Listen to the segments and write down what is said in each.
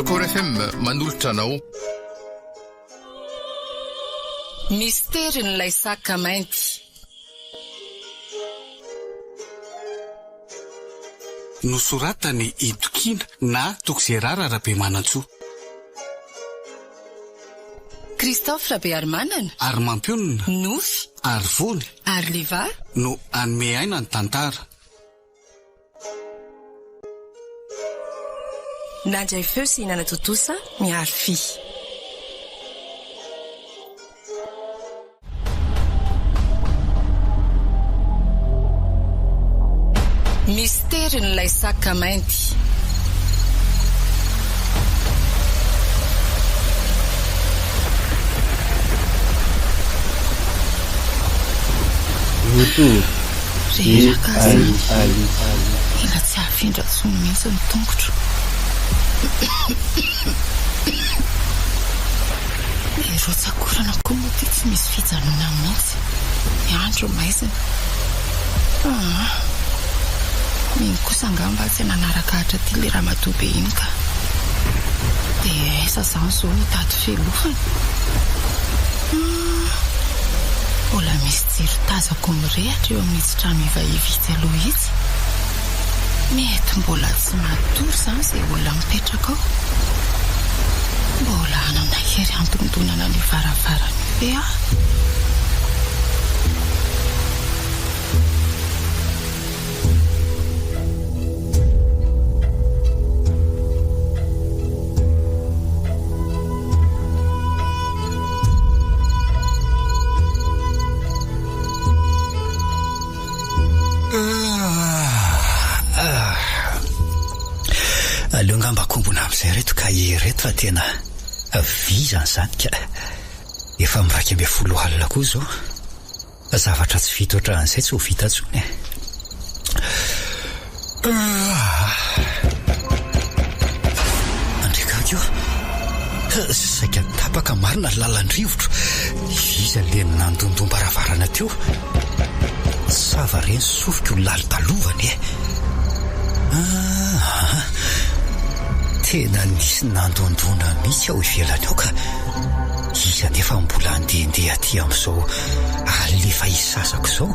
Accord FM manolotra anao. Misterin'ilay saka mainty. Nosoratan'i Itokiana na Toky Gérard Rabemanantsoa. Christophe Rabearimanana. Ary mampionona. Nofy. Ary vony. Ary Liva. No hanome aina ny tantara. Nandray feo sy nanatontosa miharo fy. Misterin'ilay saka mainty. Reraka aho izany. Mila tsy hafindra intsony mihitsy ny tongotro. Ny rotsak'orana koa moa ity tsy misy fijanonana mihitsy. Ny andro maizina. Aa! Iny kosa angamba tsy nanaraka hatraty ilay ramatoa be iny ka. Dia aiza izany izao no hitady fialofana? Aa! Mbola misy jiro tazako mirehitra eo amin'itsy trano ivaiva itsy aloha itsy. Mety mbola tsy matory izany izay olona mipetraka ao. Mbola hanana hery handondonana an'io varavarana io ve aho? Aleo angamba akombona amin'izay ireto kahie ireto fa tena vizana izany ka. Efa amin'ny 11 alina koa izao. Zavatra tsy vita ohatran'izay tsy ho vita intsony e. Andriakako io. Saika tapaka marina ny lalan-drivotro. Iza le nandondom-baravarana teo? Sava re ny sofiko lalodalovana e. Ah, tena nisy nandondona mihitsy ao ivelany ao ka. Iza anefa mbola handehandeha aty amin'izao alina efa hisasako izao?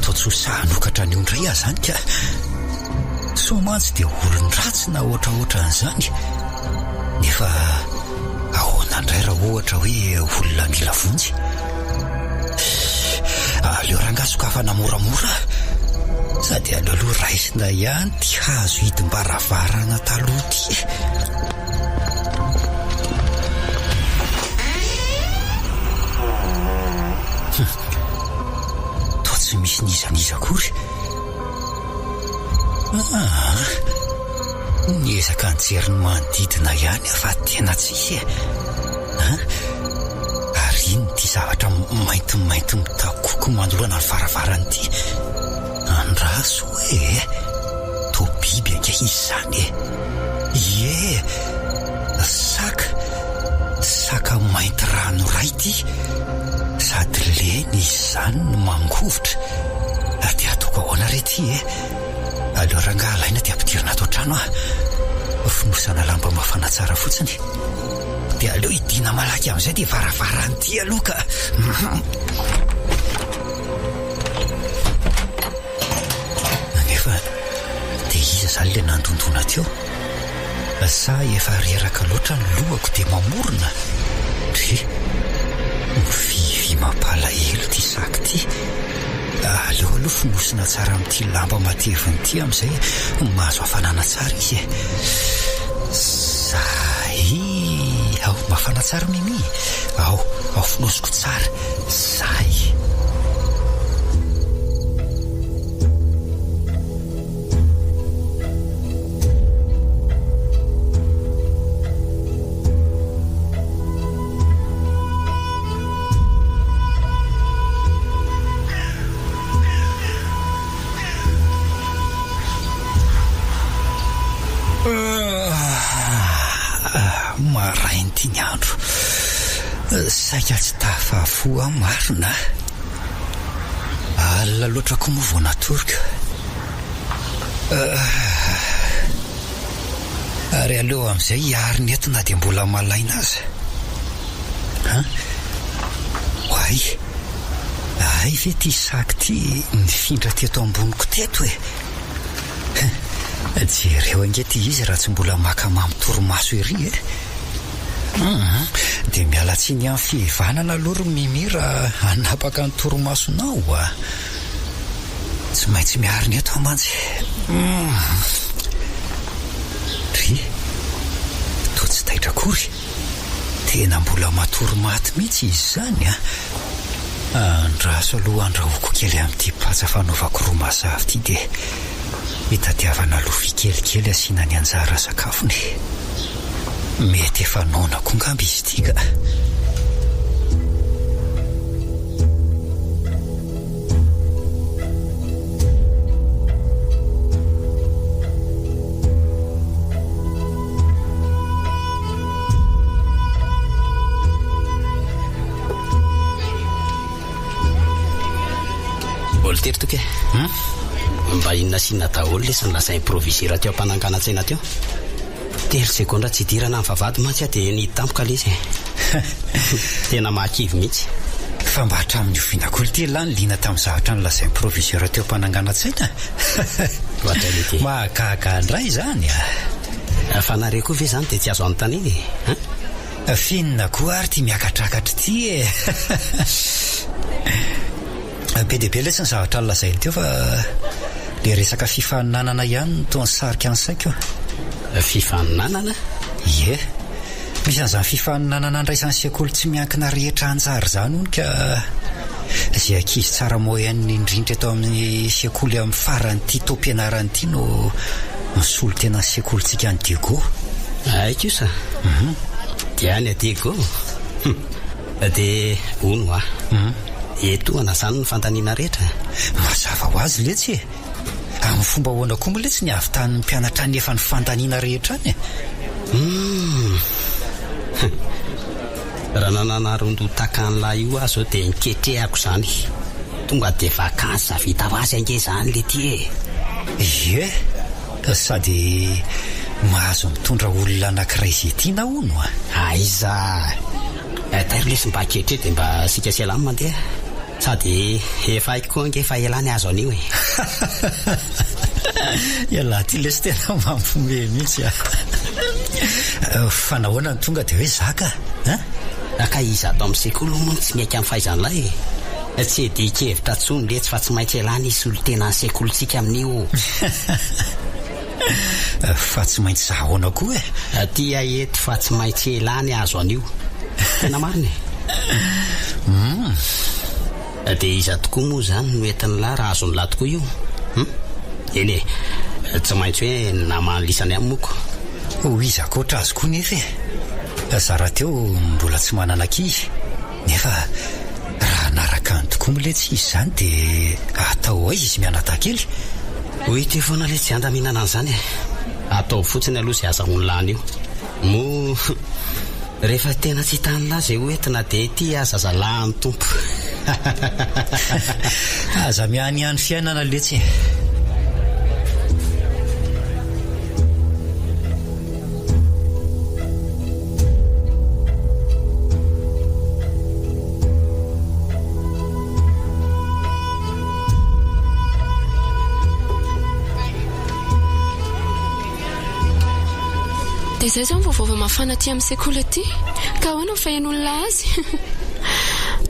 Toa tsy ho sahy hanokatra an'io indray aho izany ka. Sao mantsy dia olon-dratsy na ohatraohatran'izany. Nefa ahoana indray raha ohatra hoe olona mila vonjy? Aleo rangahy sokafana moramora. Sady aleo aloha raisina ihany ity hazo hidim-baravarana taloha ity. Toa tsy misy n'iza n'iza akory. Ah, niezaka nijery ny manodidina ihany aho fa tena tsisy e. Ah, ary inona ity zavatra maintimainty mitakoko manoloana ny varavarana ity? Andraso e! Toa biby ange izy izany e! Ie! Saka! Saka mainty ranoray ity! Sady lena izy izany no mangovitra! Dia ataoko ahoana re ity e? Aleo rangahy alaina dia ampidirina ato an-trano aho. Fonosana lamba mafana tsara fotsiny. Dia aleo hidiana malaky amin'izay ity varavarana ity aloha ka. Nefa dia iza izany ilay nandondona teo? Sa efa reraka loatra ny lohako dia mamorona? Dry, mivivy mampalahelo ity saka ity. Aleo aloha fonosina tsara amin'ity lamba matevina ity amin'izay mahazo hafanana tsara izy e. Zay! Ao, mafana tsara Mimi. Ao, ao fonosiko tsara. Zay! Maraina ity ny andro. Saika tsy tafafoha aho marina a. Alina loatra koa moa vao natoriko. Ary aleo amin'izay hiarina eto na dia mbola malaina aza. An? Oay! Hay ve ity sac ity nifindra teto amboniko teto e? Jereo ange ity izy raha tsy mbola maka mamy torimaso ery e! Hum, dia miala tsiny amin'ny fihevanana aloha ry Mimi raha hanapaka ny torimasonao a! Tsy maintsy miarina eto aho mantsy. Hum. Dry, toa tsy taitra akory. Tena mbola matory maty mihitsy izy izany a! Andraso aloha andrahoako kely amin'ity patsa fanaovako ro mazava ity dia hitadiavana lovia kelikely asiana ny anjara sakafony. Mety efa noana koa ngamba izy ity ka. Voltaire toky e. Hum? Mba inona sy inona daholo lesy ny lazain'ny proviseur teo am-pananganan-tsaina teo? Telo segondra tsy idirana amin'ny vavahady mantsy aho dia nihidy tampoka ilay izy e. Tena mahakivy mihitsy. Fa mba hatramin'ny oviana koa ity elah no liana tamin'ny zavatra nolazain'ny proviseur teo am-pananganan-tsaina? Mahagaga indray izany a! Fa nareo koa ve izany dia tsy azo anontaniana e? Hein? F'inona koa ary ity miakatrakatra ity e? Be dia be letsy ny zavatra nolazainy teo fa le resaka fifaninanana ihany no toa nisarika ny saiko. Fifaninanana? Ie. Misy an'izany fifaninanana andraisan'ny sekoly tsy miankina rehetra anjara izany hono ka izay ankizy tsara moyenne indrindra eto amin'ny sekoly amin'ny faran'ity taom-pianarana ity no misolo tena ny sekolintsika any Diego. Hay kosa. Dia any Diego? Hum. Dia hono hoa. Etoana izany ny fanontaniana rehetra? Mazava ho azy letsy e! Amin'ny fomba ahoana koa moa letsy ny hahavitan'ny mpianatra hanefa ny fanontaniana rehetra any e? Humm. Raha nanana ron-doha tahaka an'lah io aho izao dia niketrehako izany. Tonga dia vacances vita ho azy ange izany letia e! Ie, sady mahazo mitondra olona anankiray izay tiana hono a! Aiza! Tairo lesy mba ketreho dia mba asika sy elah no mandeha. Sady efa haiko koa ange fa elah ny azo an'io e! Ialahy ty lesy tena mampihomehy mihitsy a! Fa nahoana no tonga dia hoe za ka? An? Ka iza ato amin'ny sekoly moa no tsy miaiky amin'ny fahaizan'ilay e? Tsy iadian-kevitra intsony letsy fa tsy maintsy elah ny hisolo tena ny sekolintsika amin'io. Fa tsy maintsy za ahoana koa e? Aty aho eto fa tsy maintsy elah ny azo an'io. Tena marina e! Humm. Dia iza tokoa moa izany no entin'lah raha azon'lah tokoa io? Hum. Eny e, tsy maintsy hoe ny naman'lisany ihany moa ko. Ho iza ankoatra azy koa nefa e? Za rahateo mbola tsy manana ankizy. Nefa raha hanaraka any tokoa moa letsy izy izany dia atao aiza izy mianadahy kely? Ho hita eo foana letsy handaminana an'izany e! Ataovy fotsiny aloha izay azahoan'i lany io. Moa rehefa tena tsy hitan'lah izay ho entina dia ity aza zalahin'ny Tompo. Aza mihanihany fiainana letsy e! Dia izay izao ny vaovao mafana aty amin'ny sekoly aty. Ka ahoana ny fahenoan'lah azy?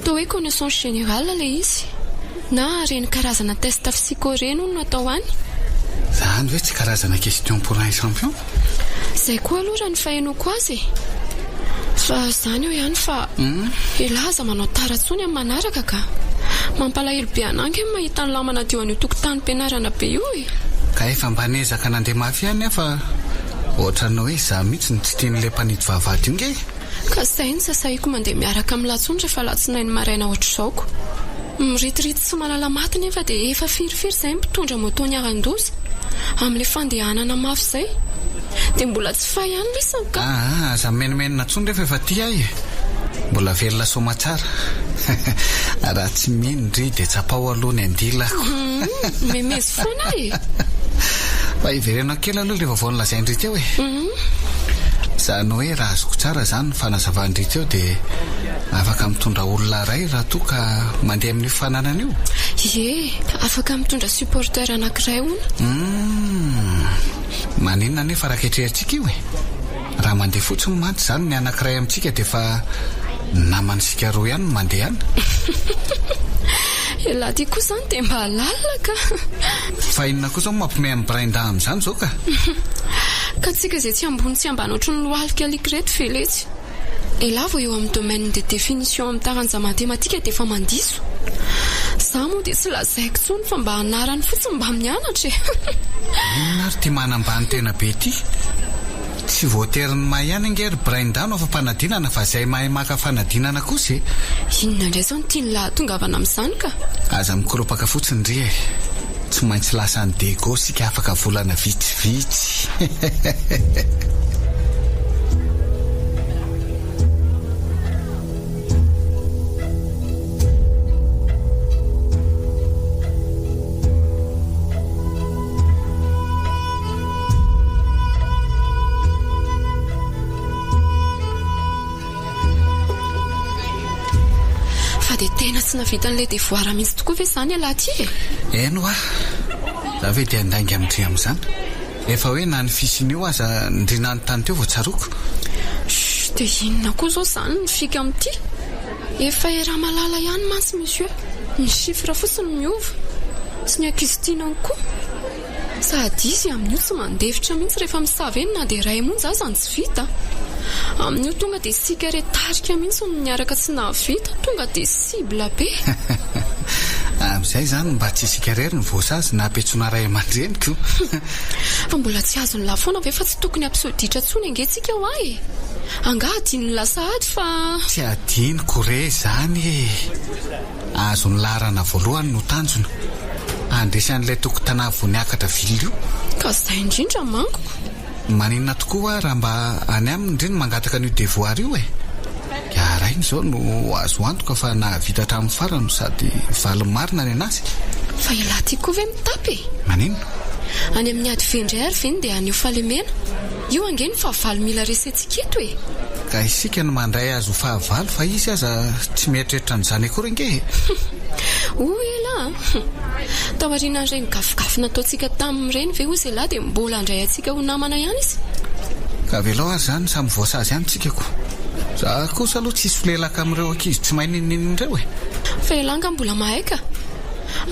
Toa hoe connaissance générale ilay izy. Na ireny karazana test psycho ireny hono no atao any. Zany ve tsy karazana question pour un champion? Zay koa aloha raha ny fahenoako azy e! Fa zany eo ihany fa elah aza manao tara tsony amin'ny manaraka ka! Mampalahelo be anah ange ny mahita an'lah manadio an'io tokotanim-pianarana be io e! Ka efa mba niezaka nandeha mafy ihany aho fa ohatran'ny hoe izaho mihitsy no tsy tian'ilay mpanidy vavahady io nge e! Ka zay no tsy sahiko mandeha miaraka amin'lah tsony rehefa alatsinainy maraina ohatr'izao ko! Miritirity tsy mahalala maty nefa dia efa firifiry izay ny mpitondra moto niharan-doza amin'ilay fandehanana mafy izay. Dia mbola tsy fay ihany lisany ka. Aa aza mimenomenona intsony rehefa efa tia ahy e! Mbola velona soamatsara. Raha tsy mino ndry dia tsapao aloha ny andilako. Humm, memezy foana e! Fa hivereno kely aloha ilay vaovao nolazain-dry teo e! Humm. Izany hoe raha azoko tsara izany ny fanazavan-dry teo dia afaka mitondra olona iray raha toa ka mandeha amin'io fananana io? Ie, afaka mitondra supporteur anankiray hono. Humm. Maninona anefa raha ketreherintsika io e? Raha mandeha fotsiny mantsy izany ny anankiray amintsika dia efa naman'isika roa ihany no mandeha any. Elah ty koa izany dia mba lalina ka. Fa inona koa izao no mampiomehy an'i Brenda amin'izany izao ka? Ka tsika izay tsy ambony tsy ambany ohatry ny lohalika alika ireto ve letsy? Elah vao eo amin'ny domaine de définition amin'ny taranja matematika dia efa mandiso. Za moa dia tsy lazaiko intsony fa mba anarany fotsiny mba mianatra e! Inona ary ity manambany tena be ity? Tsy voatery ny mahay ihany ange ry Brenda no afa-panadinana fa izay mahay maka fanadinana kosa e! Inona indray izao no tian'i lahy hahatongavana amin'izany ka? Aza mikoropaka fotsiny ry e! Tsy maintsy lasa any Diego isika afaka volana vitsivitsy. Fa dia tena tsy nahavita an'ilay devoir mihitsy tokoa ve izany ialahy ity e? Eny hoa! Za ve dia handainga amin-dry amin'izany? Efa hoe na ny fisian'io aza ndry nanontany teo vao tsaroako. Chut, dia inona koa izao izany ny fika amin'ity? Efa i Ramalala ihany mantsy monsieur, ny chiffre fotsiny no miova. Sy ny ankizy tianany koa. Sady izy amin'io tsy mandefitra mihitsy rehefa misava eny na dia iray monja aza no tsy vita. Amin'io tonga dia isika re tarika mihitsy no niaraka tsy nahavita, tonga dia cible be. Amin'izay izany mba tsy isika irery no voasazy na ampetsona ray aman-dreniko. Fa mbola tsy azon'lah foana ve fa tsy tokony hampiseho ditra intsony ange tsika hoa e! Angaha adinon'lah sahady fa. Tsy adinoko re izany e! Azo ny laharana voalohany no tanjona. Handresy an'ilay tokotanà vao niakatra ville io. Ka izay indrindra manko. Maninona tokoa hoa raha mba any aminy ndry no mangataka an'io devoir io e! Rainy izao no azo antoka fa nahavita hatramin'ny farany no sady valiny marina ny anazy. Fa ialahy ty koa ve mitapy e? Maninona? Any amin'ny ady ve indray ary ve no dia haneho fahalemena? Io ange no fahavalo mila resentsika eto e! Ka isika no mandray azy ho fahavalo fa izy aza tsy mieritreritra an'izany akory ange e! Hoy elah a! Taorianan'ireny gafigafy nataontsika taminy ireny ve hozy elah dia mbola handray antsika ho namana ihany izy? Ka avelao ary izany samy voasazy ihany tsika ko! Za kosa aloha tsy hisolelaka amin'ireo ankizy tsy mahay n'inon'inona ireo e! Fa elah angaha mbola mahay ka!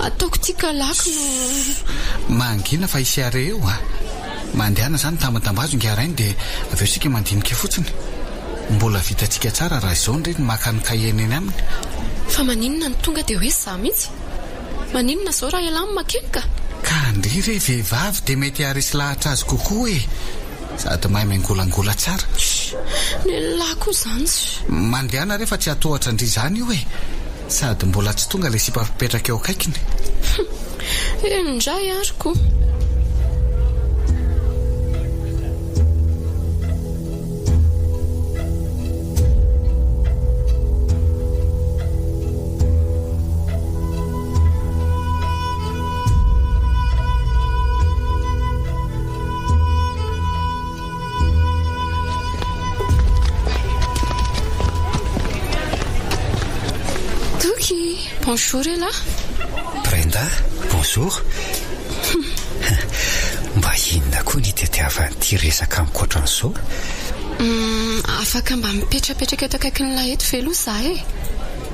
Ataoko ity kalaky no. Mangina fa hisy arrêt eo a! Mandehana izany tambatambazo ingahy rainy dia avy eo isika mandinika fotsiny. Mbola vitantsika tsara raha izao ndry ny maka ny cahier-ny eny aminy. Fa maninona no tonga dia hoe izaho mihitsy? Maninona izao raha ialahy no makeny ka? Ka ndry re vehivavy dia mety haharesy lahatra azy kokoa e! Sady mahay miangolangola tsara. Shh! Ny lahy koa izany tsy. Mandehana re fa tsy hatohatra ndry izany io e! Sady mbola tsy tonga ilay sipa mipetraka eo akaikiny. Hum! Eny indray ary ko! Toky, bonjour elah. Brenda, bonjour. Mba inona koa ny itadiavan'ity resaka amiko ohatran'izao? Hum, afaka mba mipetrapetraka eto akaikin'ilay eto ve aloha za e?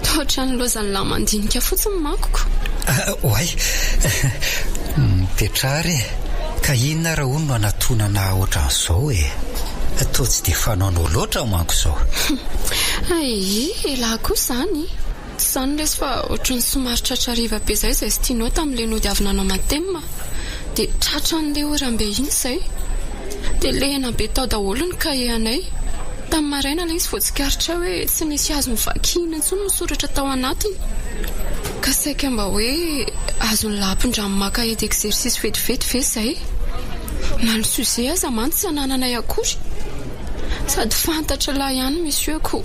Ohatran'ny lozan'lah mandinika fotsiny manko ko. Oay! Mipetraha re! Ka inona ary hono no anatonana ahy ohatran'izao e? Toa tsy dia fanaonao loatra manko izao. Ayy! Elah koa izany! Tsy izany lesy fa ohatran'ny somary tratra hariva be izay izay sy Tino tamin'ilay nody avy nanao matema. Dia tratran'ilay oram-be iny izay. Dia lena be tao daholo ny kahie anay. Tamin'ny maraina ilay izy vao tsikaritra hoe tsy nisy azo novakiana intsony ny soratra tao anatiny. Ka saika mba hoe azon'ny lahampindramo cahier d'exercice vetivety ve izay? Na ny sujet aza mantsy tsy anananay akory. Sady fantatr'lah ihany monsieur ko.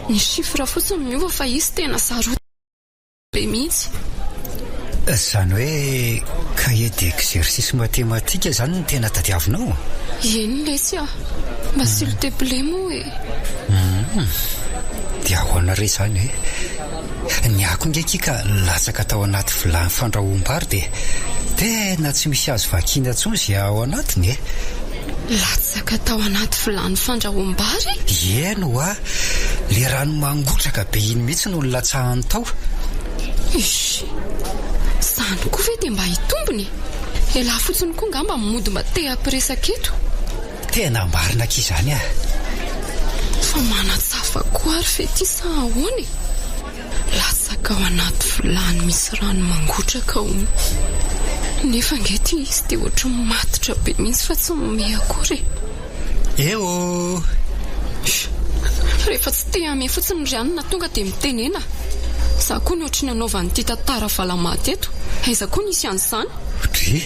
Ny chiffre fotsiny miova fa izy tena sarotiny. Be mihitsy. Izany hoe cahier d'exercice mathématique izany no tena tadiavinao? Eny lesy a! Mba s'il te plait moa e! Hum! Dia ahoana re izany e? Ny ahy koa nge akia ka latsaka tao anaty vilany fandrahoam-bary dia tena tsy misy azo vakiana intsony izay ao anatiny e! Latsaka tao anaty vilany fandrahoam-bary? Eny hoa! Le rano mangotraka be iny mihitsy no nilatsahany tao. Ish! Izany koa ve dia mba hitombina e? Elah fotsiny koa ngamba mody mba te hampiresaka eto. Tena marina akia izany ah! Fa manatsafa koa ary ve ity sa ahoana e? Latsaka ao anaty vilany misy rano mangotraka hono. Nefa ange ity izy dia ohatry ny matotra be mihitsy fa tsy mimehy akory e. Eh oh! Sh! Rehefa tsy te hamehy fotsiny ry anona tonga dia mitenena. Za koa ny ohatry ny anaovan'ity tantara valamaty eto. Aiza koa nisy an'izany? Dry!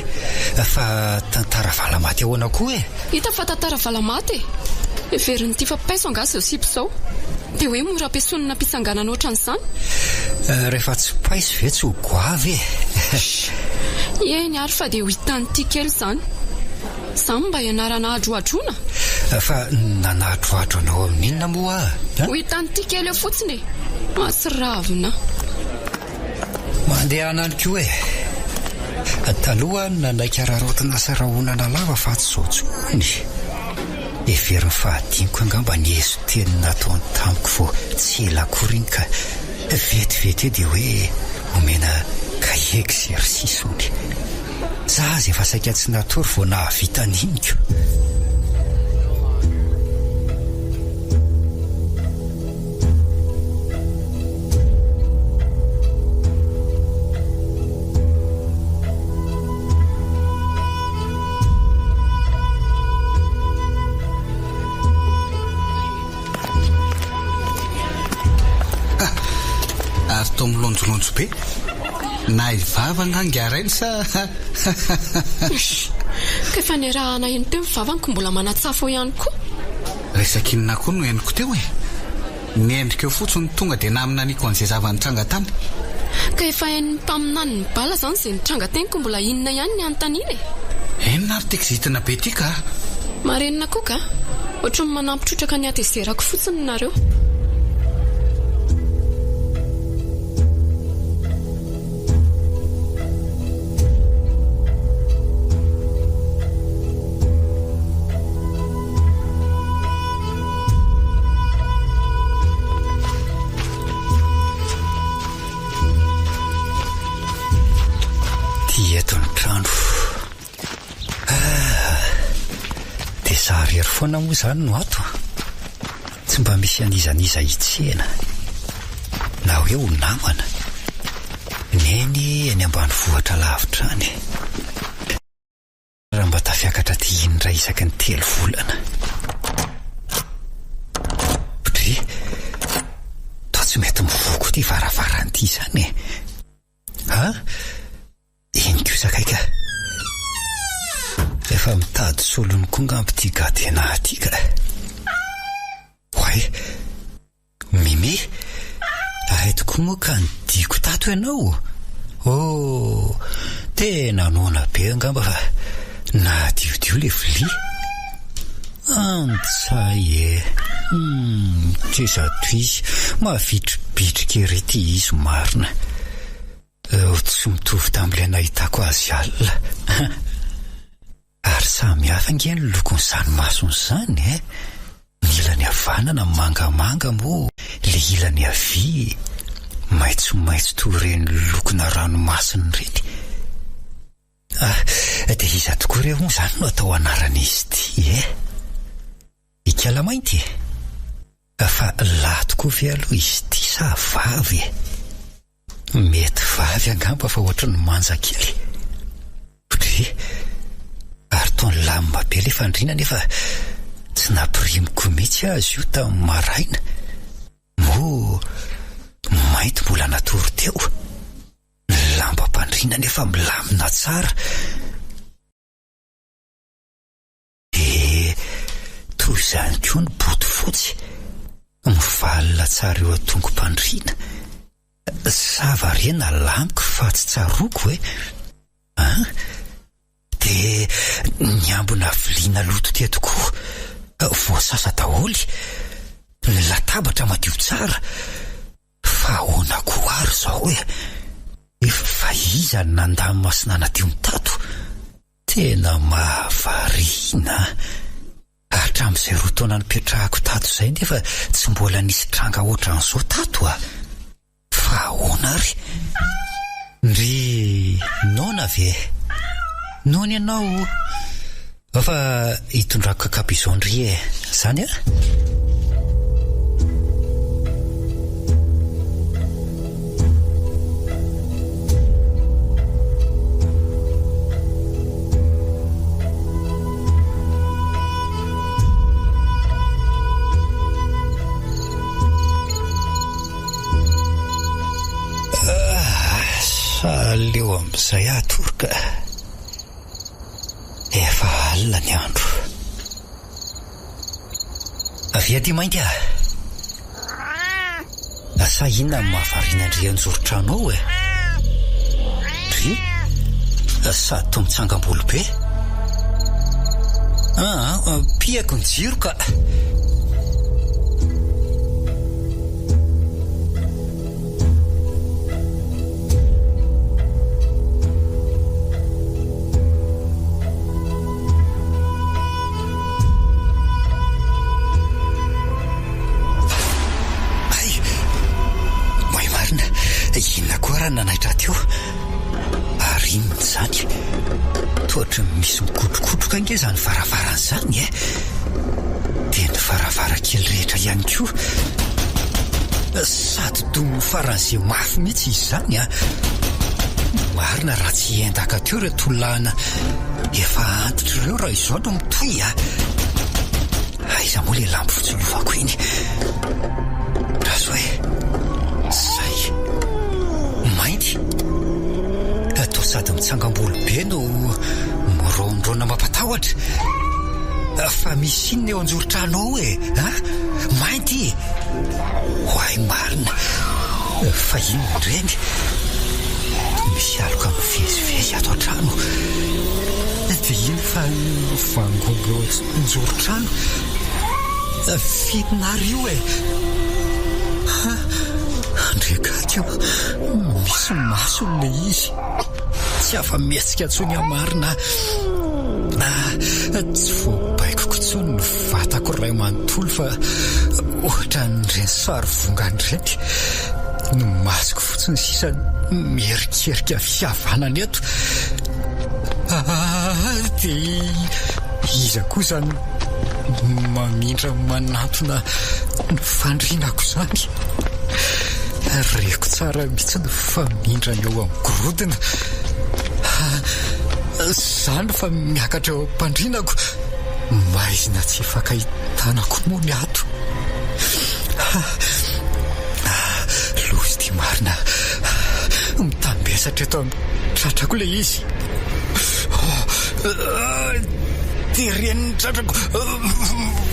Fa tantara valamaty ahoana koa e? Hita fa tantara valamaty e! Heverin'ity fa paiso angaha izao sipa izao? Dia hoe mora ampiesonina am-pitsanganana ohatran'izany? Rehefa tsy paiso ve tsy ho goavy e? Eny ary fa dia ho hitan'ity kely izany. Izany mba ianarana hadrohadroana? Fa nanadrohadro anao amin'inona moa aho? Ho hitan'ity kely eo fotsiny e! Mahatsiravina. Mandehana any koa e! Taloha aho nanaiky araraotina sy rahonana lava fa tsy izao intsony. Heveriny fa hadinoko angamba ny eso-teny nataony tamiko vao tsy ela akory iny ka vetivety eo dia hoe omena cahier exercice hono. Za aza efa saika tsy natory vao nahavita an'iny ko. Ary toa milonjolonjo be. Na hivava angaha ngarainy sa Hush! Ka efa niarahana heno teo ny vavany ko mbola manatsafo eo ihany koa. Resaka inona koa no henoko teo e? Ny endrika eo fotsiny tonga dia naminaniako an'izay zava-nitranga tany. Ka efa hain'ny mpaminany ny bala izany izay nitranga teny ko mbola inona ihany ny anontaniana e? Inona ary ity kizitina be ity ka? Marenina koa ka! Ohatry ny manampy trotraka ny hatezerako fotsiny nareo. Ty eto ny trano. Ah, dia za irery foana moa izany no ato. Tsy mba misy an'iza n'iza hitsena. Na hoe ho namana. Neny eny ambanivohitra lavitra any. Raha mba tafiakatra aty indray isaky ny telo volana. Dry, toa tsy mety mivoha koa ity varavarana ity izany e. Ha? Iny kosa kay ka. Efa mitady solony koa ngamba ity gadena ity ka. Oay. Mimi, hay tokoa moa ka ny diako tato ianao? Oh, tena noana be angamba fa nadiodio le vilia. Antsay e! Hum, tezatro izy, mavitribitrika ery ity izy marina. Oh, tsy mitovy tamin'ilay nahitako azy alina. Ary samy hafa ange ny lokon'izany masony izany e! Ny ilany havanana mangamanga moa le ilany havia maitsomaitso toy ireny lokona ranomasina ireny. Ah, dia iza tokoa re hono izany no atao anaran'izy ity e? Ikalamainty e? Fa lahy tokoa ve aloha izy ity sa vavy e? Mety vavy angamba fa ohatry ny manja kely. Dry. Ary toa nilamina be ilay fandriana nefa tsy nampirimiko mihitsy azy io tamin'ny maraina. Moa mainty mbola natory teo. Ny lambam-pandriana nefa milamina tsara. Dia toy izany koa ny bodofotsy, mivalona tsara eo an-tongo-pandriana. Sa variana lamiko fa tsy tsaroako e? An? Dia ny ambina vilia naloto teto koa voasasa daholo, ny latabatra madio tsara. Fa ahoana koa ary izao e? Fa iza no nandamina sy nanadio ny tato? Tena mahavariana an! Hatramin'izay roa taona nipetrahako tato izay nefa tsy mbola nisy tranga ohatran'izao tato a! Fa ahoana ary? Ndry noana ve? Noana ianao? Ao fa hitondrako kakapo izao ndry e! Zany a? Aleo amin'izay aho tory ka. Efa alina ny andro. Avia aty mainty ah! Sa inona no mahavariana an-dry anjoron-trano ao e? Dry? Sady toa mitsangam-bolo be. Aa, pihako ny jiro ka. Hay! May marina, inona koa raha nanaitra ahy teo? Ary inona izany? Toa ohatry ny misy mikotrokotroka ange izany varavarana izany e! Dia ny varavarankely rehetra ihany koa. Sady dominy faran'izay mafy mihitsy izy izany an! Marina raha tsy hiendaka teo ireo tolona efa antitra ireo raha izao no mitohy a! Aiza moa ilay lampy fitsilovako iny? Raso e! Zay! Mainty! Toa sady mitsangam-bolo be no miraondraona mampatahotra. Fa misy inona eo anjoron-trano ao e? A? Mainty! Oay marina! Fa inona ireny? Misy aloka mivezivezy ato an-trano. Dia iny fa mivangongo eo anjoron-trano. Finona ary io e? Ha! Andriakaty ô! Misy masony ilay izy. Tsy afa-mihetsika intsony aho marina. Ah, tsy voabaikoko intsony ny vatako iray manontolo fa ohatran'ireny sary vongana ireny. Ny masoko fotsiny sisa mierikerika fihavanana eto. Ah, dia iza koa izany mamindra manantona ny fandrinako izany? Reko tsara mihitsy ny famindrany eo amin'ny gorodona. Izany fa miakatra eo am-pandrinako. Maizina tsy ifankahitanako moa ny ato. Loza ity marina. Mitambesatra eto amin'ny tratrako ilay izy. Teren'ny tratrako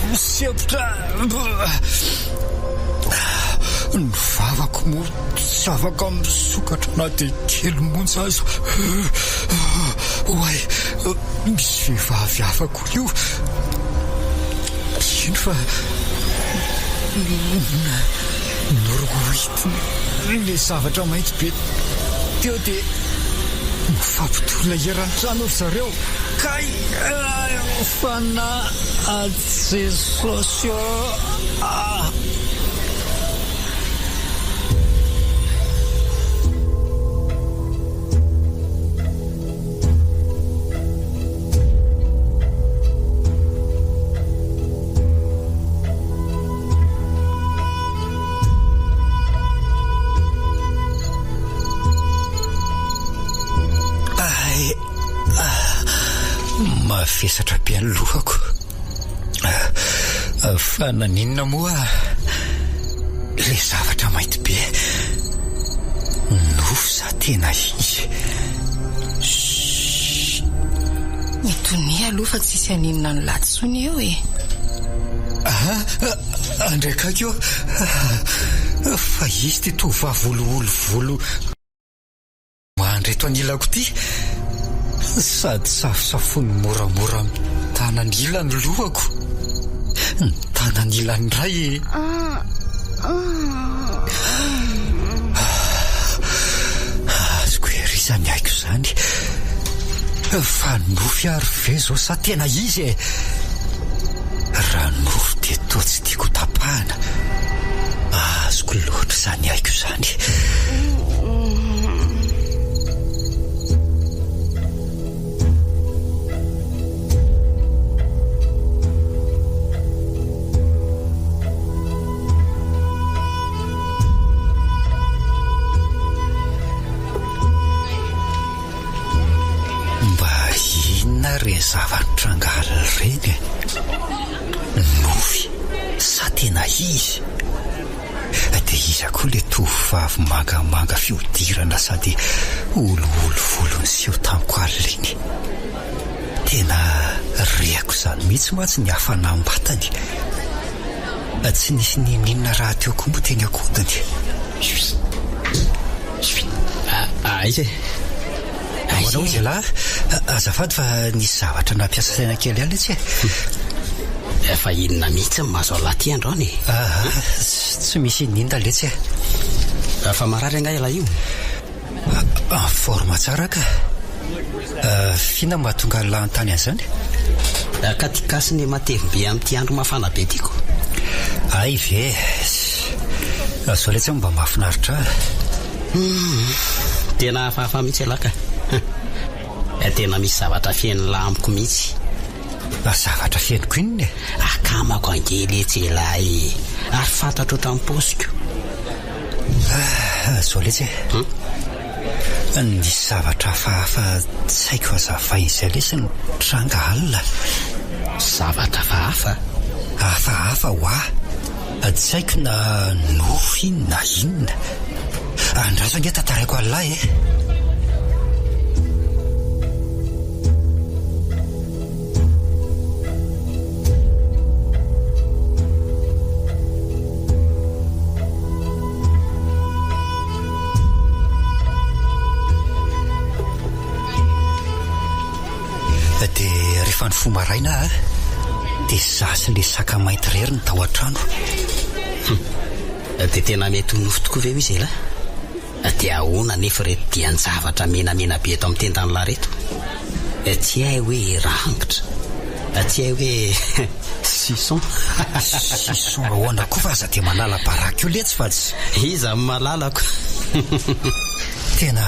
misempotra. Ny vavako moa tsy afaka misokatra na dia kely monja aza. Oay, misy vehivavy hafa koa io. Ino fa norohitin'ilay zavatra mainty be teo dia mifampitolona eran'ny trano ry zareo. Kay! Fanahy Jesosy ô! Ah! Mavesatra be ny lohako. Fa naninona moa ilay zavatra mainty be? Nofy sa tena izy? Chut! Mitonia aloha fa tsisy haninona an'i lahy tsony eo e! Andriakaiky ô! Fa izy ity tovovavy olioly volo mandry eto anilako ity. Sady safosafoiny moramora amin'ny tanany ila ny lohako. Ny tanany ilany indray e. Azoko ery izany aiko izany. Fa nofy ary ve izao sa tena izy e? Raha nofy dia toa tsy tiako ho tapahana. Azoko loatra izany aiko izany. Mba inona ireny zava-nitranga alina ireny e? Nofy sa tena izy? Dia iza koa ilay tovovavy mangamanga fihodirana sady olioly volo niseho tamiko alina iny? Tena rehako izany mihitsy mantsy ny hafanam-batany. Tsy nisy n'inon'inona rahateo koa moa teny an-kodiny. Aiza e? Ahoana hoy ialahy? Azafady fa nisy zavatra nampiasa saina kely ihany letsy e. Fa inona mihitsy no mahazo an'lah ty androany e? Aa, tsy misy inon'inona letsy e. Fa marary angaha ialahy io? En forme tsara ka. F'inona no mahatonga an'lah hanontany an'izany? Ka ty kasiny matevim-be amin'ity andro mafana be ty ko. Hay ve. Zao letsy mba mahafinaritra ahy. Humm. Tena hafahafa mihitsy ialahy ka. Tena misy zavatra fenon'lah amiko mihitsy. Zavatra fenoko inona e? Akamako ange letsy ialahy e. Ary fantatro ohatran'ny paosiko. Ah, zao letsy e. Hum? Nisy zavatra hafahafa tsy haiko hazavaina izay lesy nitranga alina. Zavatra hafahafa? Hafahafa hoa. Tsy haiko na nofy iny na inona. Andraso ange tantaraiko an'lah e. Dia rehefa nifoha maraina aho dia izaho sy ilay saka mainty irery no tao an-trano. Hum. Dia tena mety ho nofy tokoa ve hoy izy elah? Dia ahoana anefa ireto dian-javatra menamena be eto amin'ny tendan'lah ireto? Tsy hay hoe rangitra, tsy hay hoe suçon. Suçon ahoana koa fa aza dia manala baraka eo letsy fa tsy. Iza no malalako? Tena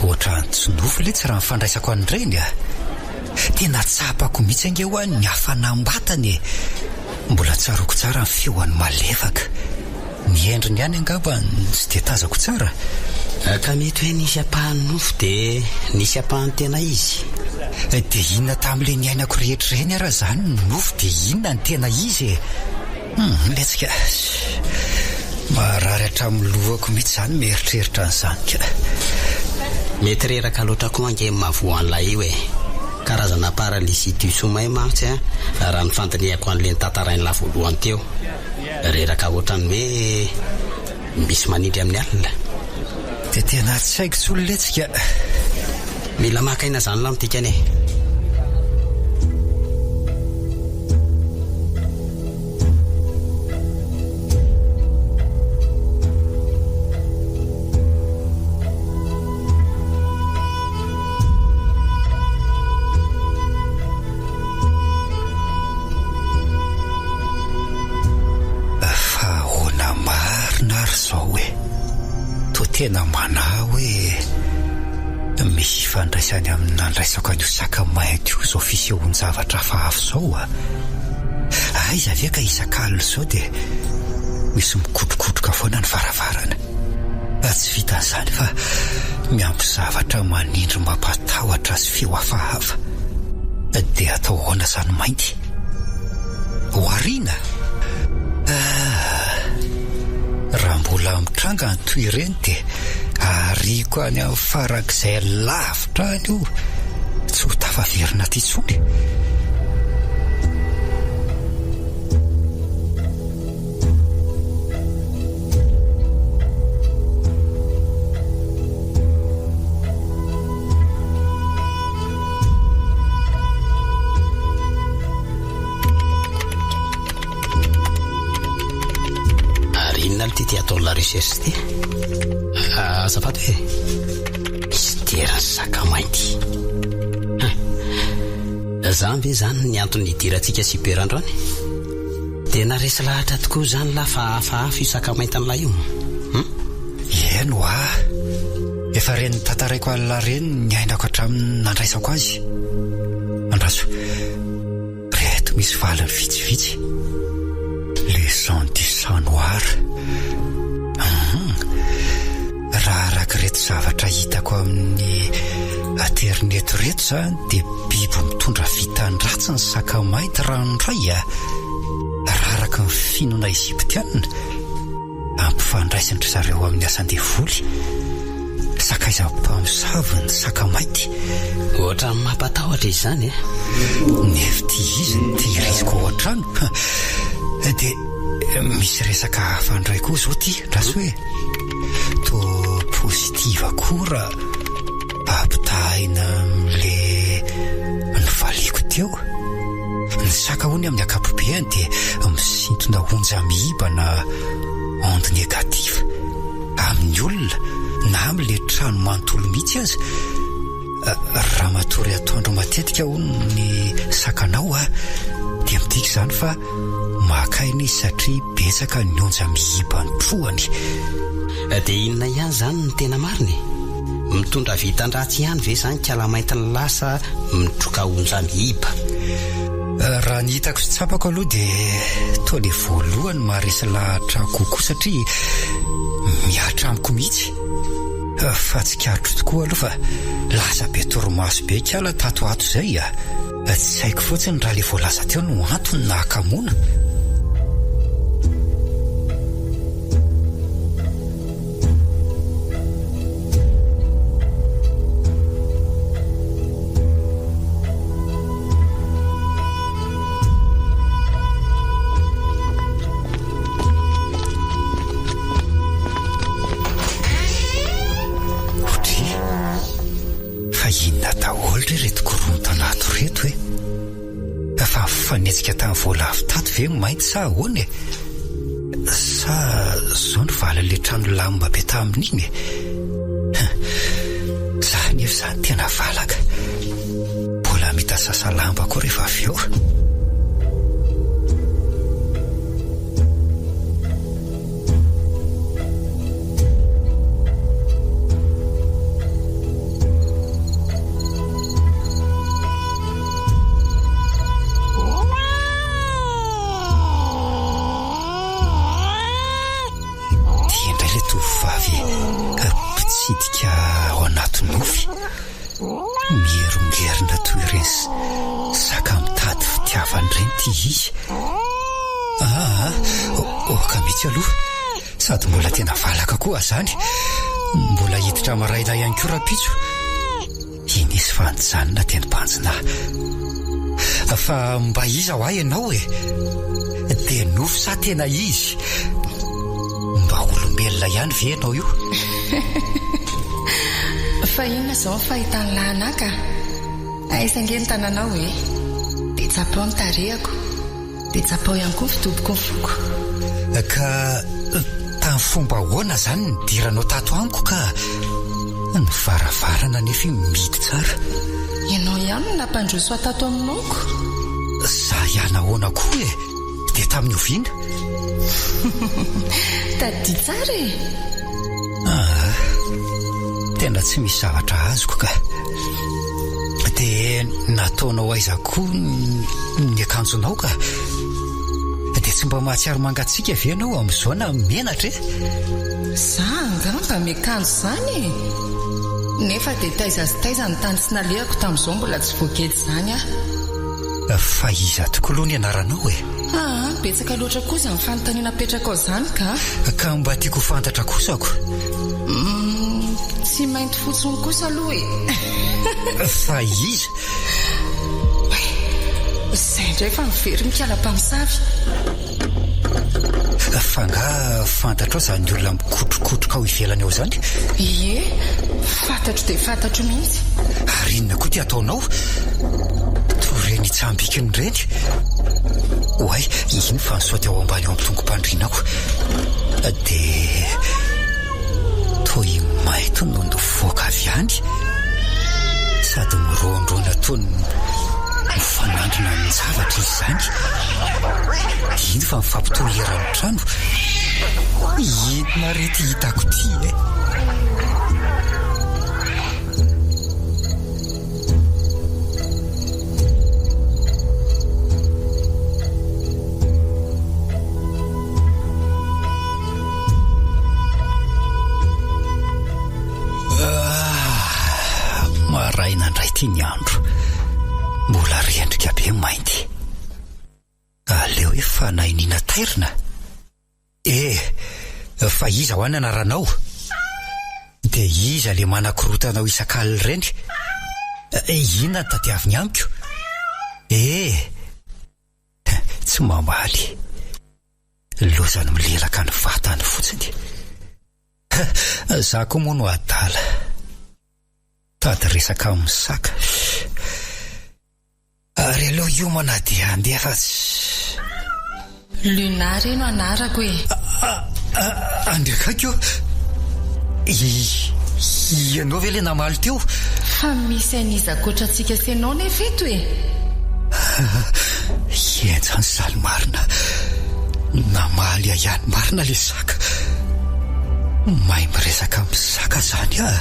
ohatran'ny tsy nofy letsy raha ny fandraisako an'ireny a! Tena tsapako mihitsy ange hoa ny hafanam-batany e! Mbola tsaroako tsara ny feoany malefaka. Ny endriny ihany angamba no tsy dia tazako tsara. Ka mety hoe nisy ampahany nofy dia nisy ampahany tena izy. Dia inona tamin'ilay niainako rehetra ireny ara izany no nofy dia inona no tena izy e? Hum, letsika. Marary hatramin'ny lohako mihitsy izany mieritreritra an'izany ka. Mety reraka loatra koa ange ny mahavoa an'ilay io e. Karazana paralysie du sommeil mantsy an, raha ny fandinihako an'ilay notantarain'lah voalohany teo. Reraka ohatran'ny hoe misy manindry amin'ny alina. Dia tena tsy haiko intsony letsy ka. Mila maka aina izany lahy ny dikany e. Fa ahoana marina ary izao e? Toa tena manahy hoe misy ifandraisany amin'ny nandraisako an'io saka mainty io izao fisehoan-javatra hafahafa izao a! Aiza ve ka isak'alina izao dia misy mikotrokotroka foana ny varavarana. Tsy vitan'izany fa miampy zavatra manindry mampatahotra sy feo hafahafa. Dia atao ahoana izany mainty? Ho ariana? Ah! Raha mbola mitranga ny toy ireny dia ariako any amin'ny farak'izay lavitra any io, tsy ho tafaverina aty intsony. recherche ity. Azafady hoe mystère saka mainty. Zany ve zany ny antony nidirantsika cyber androany? Tena resy lahatra tokoa zany lah fa hafahafa io saka maintin'lah io. Hum? Eny hoa. Efa reny tantaraiko alina reny ny niainako hatramin'ny nandraisako azy. Andraso. Reto misy valiny vitsivitsy. Les gens du chat noir. Hum. Raha araka ireto zavatra hitako amin'ny aterineto ireto izany dia biby mitondra vitan-dratsy ny saka mainty ranoray a. Raha araka ny finoana egyptiana. Ampifandraisin-dry zareo amin'ny asan-devoly. Sakaiza mpamosavy ny saka mainty. Ohatran'ny mampatahotra izany e! Nefa ity izy no tehiriziko ao an-trano. Dia misy resaka hafa indray koa izao ity, andraso hoe. Toa positive koa raha ampitahaina amin'ilay novaliako teo. Ny saka hono amin'ny ankapobeany dia misintona onja miiba na onde négative amin'ny olona na amin'ilay trano manontolo mihitsy aza. Raha matory atoandro matetika hono ny sakanao dia midika izany fa maka aina izy satria betsaka ny onja miiba ny trohany. Dia inona ihany izany no tena marina e? Mitondra vitan-dratsy ihany ve izany kalamaintin'ny lasa mitroka onja miiba? Raha ny hitako sy tsapako aloha dia toa ilay voalohany maharesy lahatra kokoa satria mihatra amiko mihitsy. Fa tsikaritro tokoa aloha fa lasa be torimaso be kala tato ho ato izay a! Tsy haiko fotsiny raha ilay voalaza teo no antony nahakamoana. Otri, fa inona daholo re ireto korontana ato ireto e? Fa nifanetsika tamin'ny voalavo tato ve ny mainty sa ahoana e? Sa zao no valin'ilay trano lamina be tamin'iny e? Za anefa izany tena valaka. Mbola mita sasa lamba koa rehefa avy eo. Ity indray ilay tovovavy mpitsidika ao anaty nofy. Mierongerona toy ireny saka mitady fitiavana ireny ity izy. Aa, oka mihitsy aloha. Sady mbola tena valaka koa azany. Mbola hiditra maraina ihany koa rahampitso. Iny izy fa nijanona dia nibanjina ahy. Fa mba iza hoa ianao e? Dia nofy sa tena izy? Mba olombelona ihany ve ianao io? Fa inona izao ny fahitan'i lahy anà ka? Aiza ange ny tananao e? Dia tsapao ny tarehako. Dia tsapao ihany koa ny fidoboky ny foko. Ka tamin'ny fomba ahoana izany nidiranao tato amiko ka? Ny varavarana anefa io mihidy tsara. Ianao ihany no nampandroso ahy tato aminao ko. Za ihany ahoana koa e? Dia tamin'ny oviana? Tadidio tsara e! Aa, tena tsy misy zavatra azoko ka. Dia nataonao aiza koa ny akanjonao ka? Dia tsy mba mahatsiaro mangatsiaka ve ianao amin'izao na menatra e? Za angamba miakanjo izany e! Nefa dia taiza sy taiza ny tany tsy nalehako tamin'izao mbola tsy voageja izany aho. Fa iza tokoa aloha ny anaranao e? Aa, betsaka loatra koa izany fanontaniana apetrakao izany ka! Ka mba tiako ho fantatra kosa ko! Humm, tsy mainty fotsiny kosa aloha e! Fa iza? Oay, izay indray fa miverina ikala mpamosavy! Fa angaha fantatrao izany olona mikotrokotroka ao ivelany ao izany? Ie, fantatro dia fantatro mihitsy. Ary inona koa ity ataonao? Toa ireny itsambikina ireny. Oay, iny fa nisaoty ao ambany ao amin'ny tongo-pandrianako. Dia. Toy mainty no nivoaka avy any, sady miroandroana toy ny mifanandrina amin-javatra izy izany. Iny fa mifampitohy eran'ny trano. Inona re ity hitako ity e? Ah, maraina indray ity ny andro. Mbola rendrika be mainty. Aleo hoe fanahinina tairina. Eh, fa iza hoa ny anaranao? Dia iza le manakorotana ao isak'alina ireny? Eh, inona no tadiaviny amiko? Eh, tsy mamaly. Lozany milelaka ny vatany fotsiny. Za koa moa no adala. Tady resaka amin'ny saka. Ary aleo hiomana dia handeha fa tsy. Luna re no anarako e. Andriakaiky ô! Ianao ve ilay namaly teo? Fa misy an'iza ankoatra antsika sy ianao nefa eto e? Henjany izany marina. Namaly ahy ihany marina ilay saka. Mahay miresaka amin'ny saka izany aho.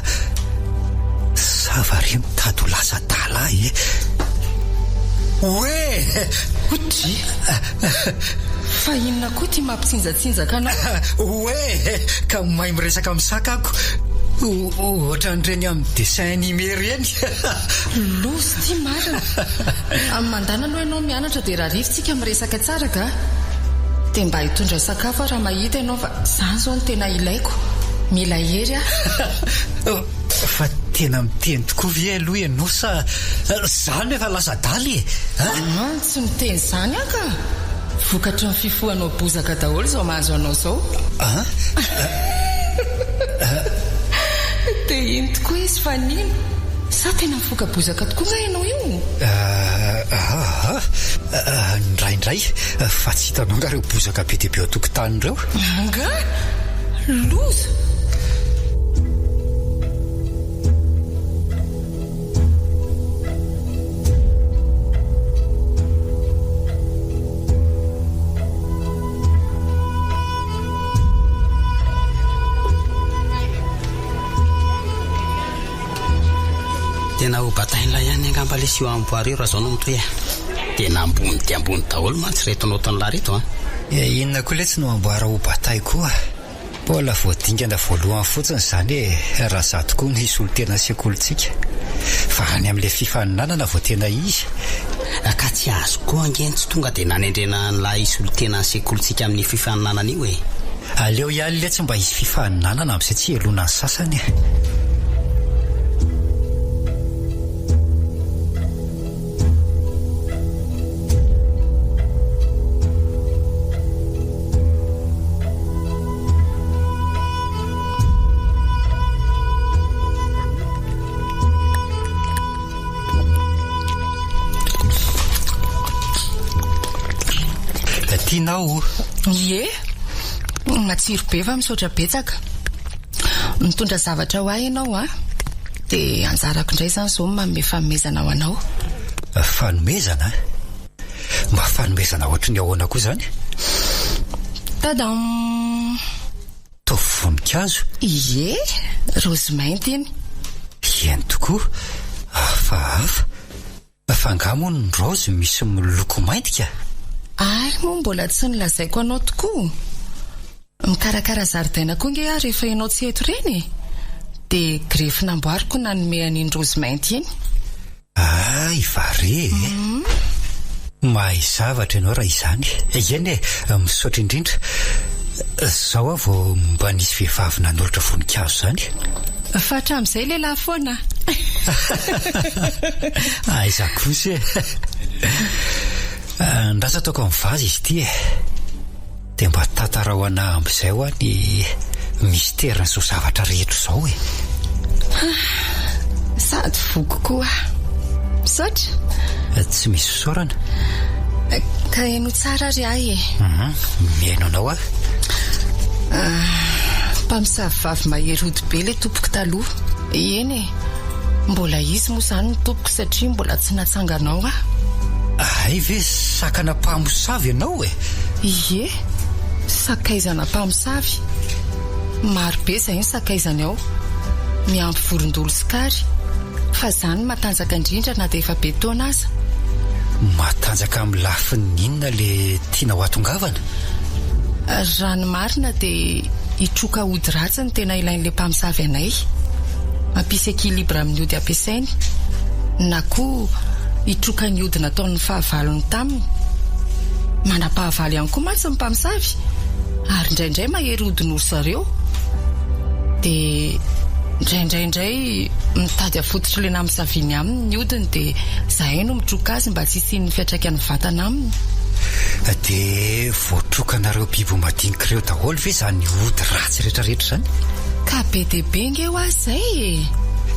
Sa va re mitady ho lasa adala ahy e? Oe! Odry! Fa inona koa ity mampitsinjatsinjaka anao? Oe! Ka mahay miresaka amin'ny saka ako. Ohatran'ireny amin'ny dessin animé ireny. Loza ity marina. Amin'ny mandana aloha ianao mianatra dia rahariva tsika miresaka tsara ga. Dia mba hitondra sakafo aho raha mahita ianao fa izany izao no tena ilaiko. Mila hery aho. Fa tena miteny tokoa ve aloha ianao sa za no efa lasa adala e? An, tsy miteny izany aho ka! Vokatry ny fifohanao bozaka daholo izao mahazo anao izao. An? Dia iny tokoa izy fa nino. Sa tena mifoka bozaka tokoa nga ianao io? Aa, indraindray, fa tsy hitanao nga ireo bozaka be dia be ao an-tokotany ireo? Angaha? Loza! Tena ho batain'ilay ihany angamba lesy io amboara io raha izao no mitohy e. Tena ambony dia ambony daholo mantsy ireto notin'lah ireto an. Eh, inona koa letsy no amboara ho batay koa? Mbola vao dingana voalohany fotsiny izany e, raha izaho tokoa no hisolo tena ny sekolintsika. Fa any amin'ilay fifaninanana vao tena izy. Ka tsy azoko koa ange ny tsy tonga dia nanendrena an'lah hisolo tena ny sekolintsika amin'io fifaninanana io e. Aleo ihany letsy mba hisy fifaninanana amin'izay tsy hialona ny sasany e. Tianao? Ie, matsiro be fa misaotra betsaka. Mitondra zavatra ho ahy ianao an! Dia anjarako indray izany izao ny manome fanomezana ho anao. Fanomezana? Mba fanomezana ohatry ny ahoana koa izany? Tadam! Toa voninkazo? Ie, raozy mainty iny. Eny tokoa, hafahafa. Fa angaha moa ny raozy misy miloko mainty ka? Ary moa mbola tsy nolazaiko anao tokoa? Mikarakara zaridaina koa nge aho rehefa ianao tsy eto ireny e! Dia grefy namboariko nanome an'iny raozy mainty iny. Hay va re e! Mahay zavatra ianao raha izany. Eny e, misaotra indrindra. Izao aho vao mba nisy vehivavy nanolotra voninkazo izany. Fa hatramin'izay lehilahy foana. Aiza kosa e! Andraso ataoko amin'ny vazy izy ity e! Dia mba tantarao anah amin'izay hoa ny mystère-n'izao zavatra rehetra izao e! Sady voky koa aho. Misaotra. Tsy misy fisaorana. Ka henoy tsara ary ahy e. Mihaino anao aho. Mpamosavy vavy mahery ody be ilay tompoko taloha. Eny e! Mbola izy moa izany no tompoko satria mbola tsy natsanganao aho. Hay ve sakana mpamosavy ianao e? Ie, sakaizana mpamosavy. Maro be izay ny sakaizany ao. Miampy vorondolo sy kary. Fa za no matanjaka indrindra na dia efa be taona aza. Matanjaka amin'ny lafiny inona le tianao hatongavana? Raha ny marina dia hitroka ody ratsy no tena ilain'ilay mpamosavy anay. Hampisy équilibre amin'ny ody ampiasainy. Na koa hitroka ny ody nataon'ny fahavalony taminy. Manam-pahavalo ihany koa mantsy ny mpamosavy ary indraindray mahery odin'ory zareo. Dia indraindray indray mitady afototr'ilay namosaviany aminy ny odiny dia zahay no mitroka azy mba tsy hisian'ny fiantraikany vatana aminy. Dia voatrokanareo biby madinika ireo daholo ve izany ody ratsy rehetra rehetra izany? Ka be dia be nge hoa izay e!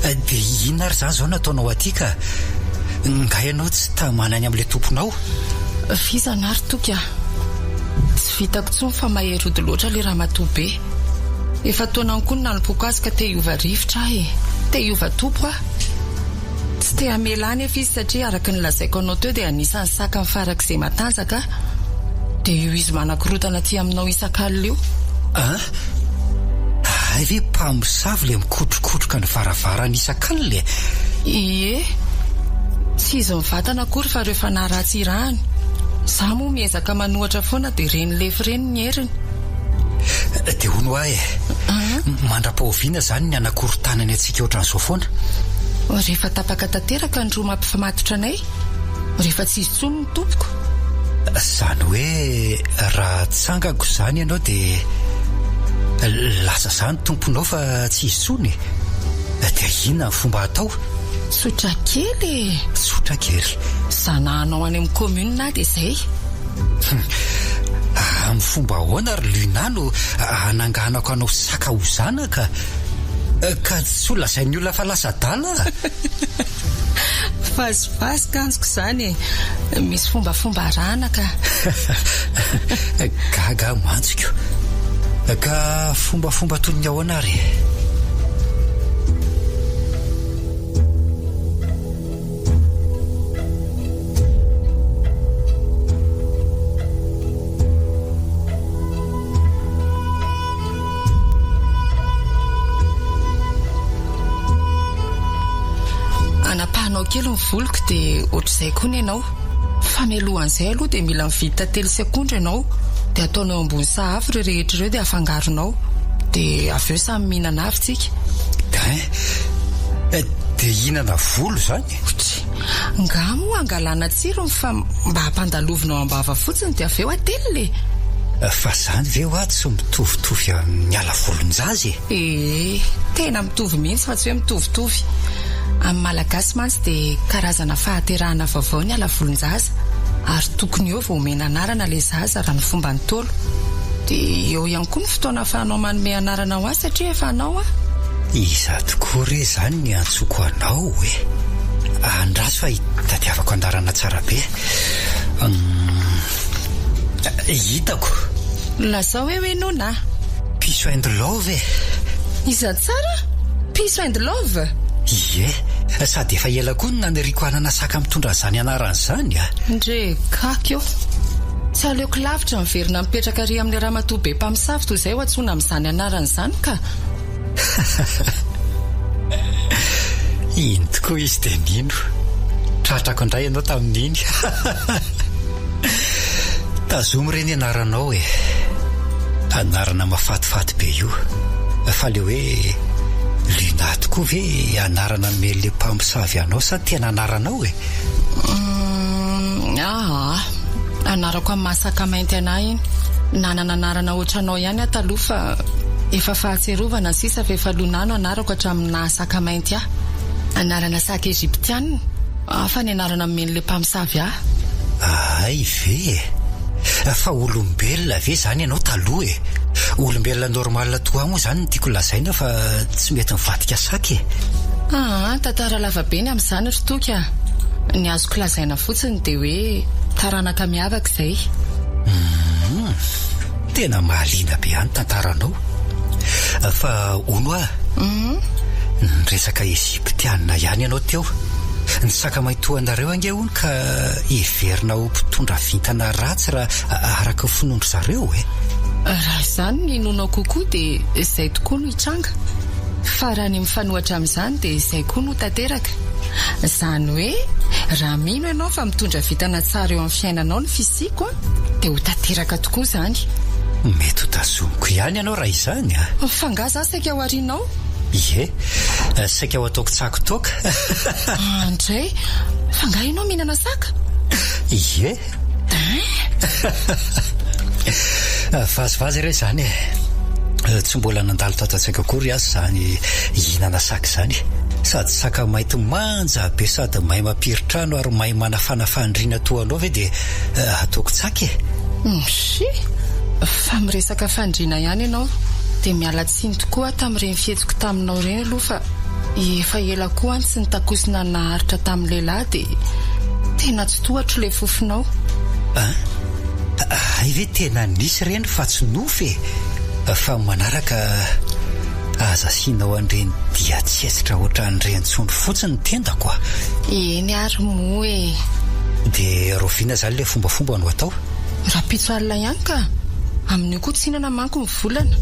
Dia inona ary izany izao no ataonao aty ka? Nga ianao tsy tamana any amin'ilay tomponao? Vizana ary Toky a! Tsy vitako intsony fa mahery ody loatra ilay ramatoa be. Efa taonany koa no nanompoako azy ka te hiova rivotra aho e! Te hiova tompo aho. Tsy te hamela ahy nefa izy satria araka ny lazaiko anao teo dia anisan'ny sakany farak'izay matanjaka aho. Dia io izy manakorontana aty aminao isak'alina io. An? Hay ve mpamosavy ilay mikotrokotroka ny varavarana isak'alina e? Ie. Tsy izy mivantana akory fa ireo fanahy ratsy irahany. Izaho moa miezaka manohatra foana dia ireny lefy ireny ny heriny. Dia hono hoa e, mandra-pahoviana izany ny hanakorontanany antsika ohatran'izao foana? Rehefa tapaka tanteraka ny rohy mampifamatotra anay, rehefa tsy izy intsony no tompoko. Izany hoe raha tsangako izany ianao dia lasa izaho no tomponao fa tsy izy intsony e? Dia inona ny fomba hatao? Tsotra kely e! Tsotra kely. Zanahanao any amin'ny commune aho dia izay. Amin'ny fomba ahoana ry Luna no hananganako anao saka ho zanaka? Ka tsy ho lazain'ny olona fa lasa adala aho? Vazivazy kanjoko izany e! Misy fombafomba arahana ka. Gaga aho mantsy ko. Ka fombafomba toy ny ahoana ary e? Anapahanao kely ny voloko dia ohatr'izay koa ny anao. Fa mialohan'izay aloha dia mila mividy tantely sy akondro ianao dia ataonao eo ambony sahafa ireo rehetra ireo dia afangaronao. Dia avy eo samy mihinana avy tsika. Hein? Dia hihinana volo izany? Otry. Nga moa angalana tsirony fa mba ampandalovina ao am-bava fotsiny dia avy eo atelina e! Fa zany ve hoa tsy mitovitovy amin'ny ala volon-jaza e? Ee, tena mitovy mihitsy fa tsy hoe mitovitovy. Amin'ny Malagasy mantsy dia karazana fahaterahana vaovao ny ala volon-jaza ary tokony eo vao omena anarana ilay zaza raha ny fomba ntaolo. Dia eo ihany koa ny fotoana ahafahanao manome anarana ho ahy satria efa anao aho. Iza tokoa re izany ny iantsoako anao e? Andraso fa hitadiavako anarana tsara be. Hum, hitako. Lazao hoe hoe nona a! Piso and love e! Iza tsara? Piso and love? Ie, sady efa ela koa no naniriako hanana saka mitondra an'izany anarana izany a! Ndre gaga eo. Tsy aleoko lavitra miverina mipetraka ary amin'ilay ramatoa be mpamosavy toy izay ho antsoina amin'izany anarana izany ka! Iny tokoa izy dia nino. Tratrako indray ianao tamin'iny. Tazomy re ny anaranao e. Anarana mahafatifaty be io. Fa le hoe Luna tokoa ve anarana nomen'ilay mpamosavy anao sa tena anaranao e? Uhm, aa. Anarako amin'ny maha saka mainty anah iny. Nanana anarana ohatranao ihany aho taloha fa efa fahatsiarovana sisa fa efa Luna no anarako hatramin'ny naha saka mainty ahy. Anarana saka egyptiana. Hafa ny anarana nomen'ilay mpamosavy ahy. Hay ve e! Fa olombelona ve izany ianao taloha e? Olombelona normal toa ahy moa izany no tiako lazaina fa tsy mety mivadika saka e! Aa, tantara lava be ny amin'izany ry Toky a! Ny azoko lazaina fotsiny dia hoe taranaka miavaka izay. Humm! Tena mahaliana be ahy ny tantaranao. Fa hono hoa, niresaka Egyptiana ihany ianao teo. Ny sakamaintoanareo ange hono ka heverina ho mpitondra vintana ratsy raha araka ny finoan-dry zareo e! Raha izany no inoanao kokoa dia izay tokoa no hitranga. Fa raha ny mifanohatra amin'izany dia izay koa no tanteraka. Izany hoe raha mino ianao fa mitondra vintana tsara eo amin'ny fiainanao ny fisiako dia ho tanteraka tokoa izany. Mety ho tazomiko ihany ianao raha izany a! F'angaha za saika ho arianao? Ie, saika ho ataoko tsako toaka. Andray, f'angaha ianao mihinana saka? Ie. Hein? Vazivazy re izany e. Tsy mbola nandalo tato an-tsaiko akory aza izany hihinana saka izany. Sady saka mainty manja be sady mahay mampiritrano ary mahay manafana fandriana toa anao ve dia ataoko tsaka e? Mxi! Fa miresaka fandriana ihany ianao dia miala tsiny tokoa aho tamin'ireny fihetsiko taminao ireny aloha fa efa ela koa aho no tsy nitakosina naharitra tamin'ny lehilahy dia tena tsy tohatro ilay fofonao. An? Hay ve tena nisy ireny fa tsy nofy e! Fa manaraka aza asianao an'ireny dia tsetsitra ohatran'ireny intsony fotsiny ny tendako a! Eny ary moa e! Dia rahoviana izany ilay fombafomba no atao? Rahampitso alina ihany ka! Amin'io koa tsy hihinana manko ny volana.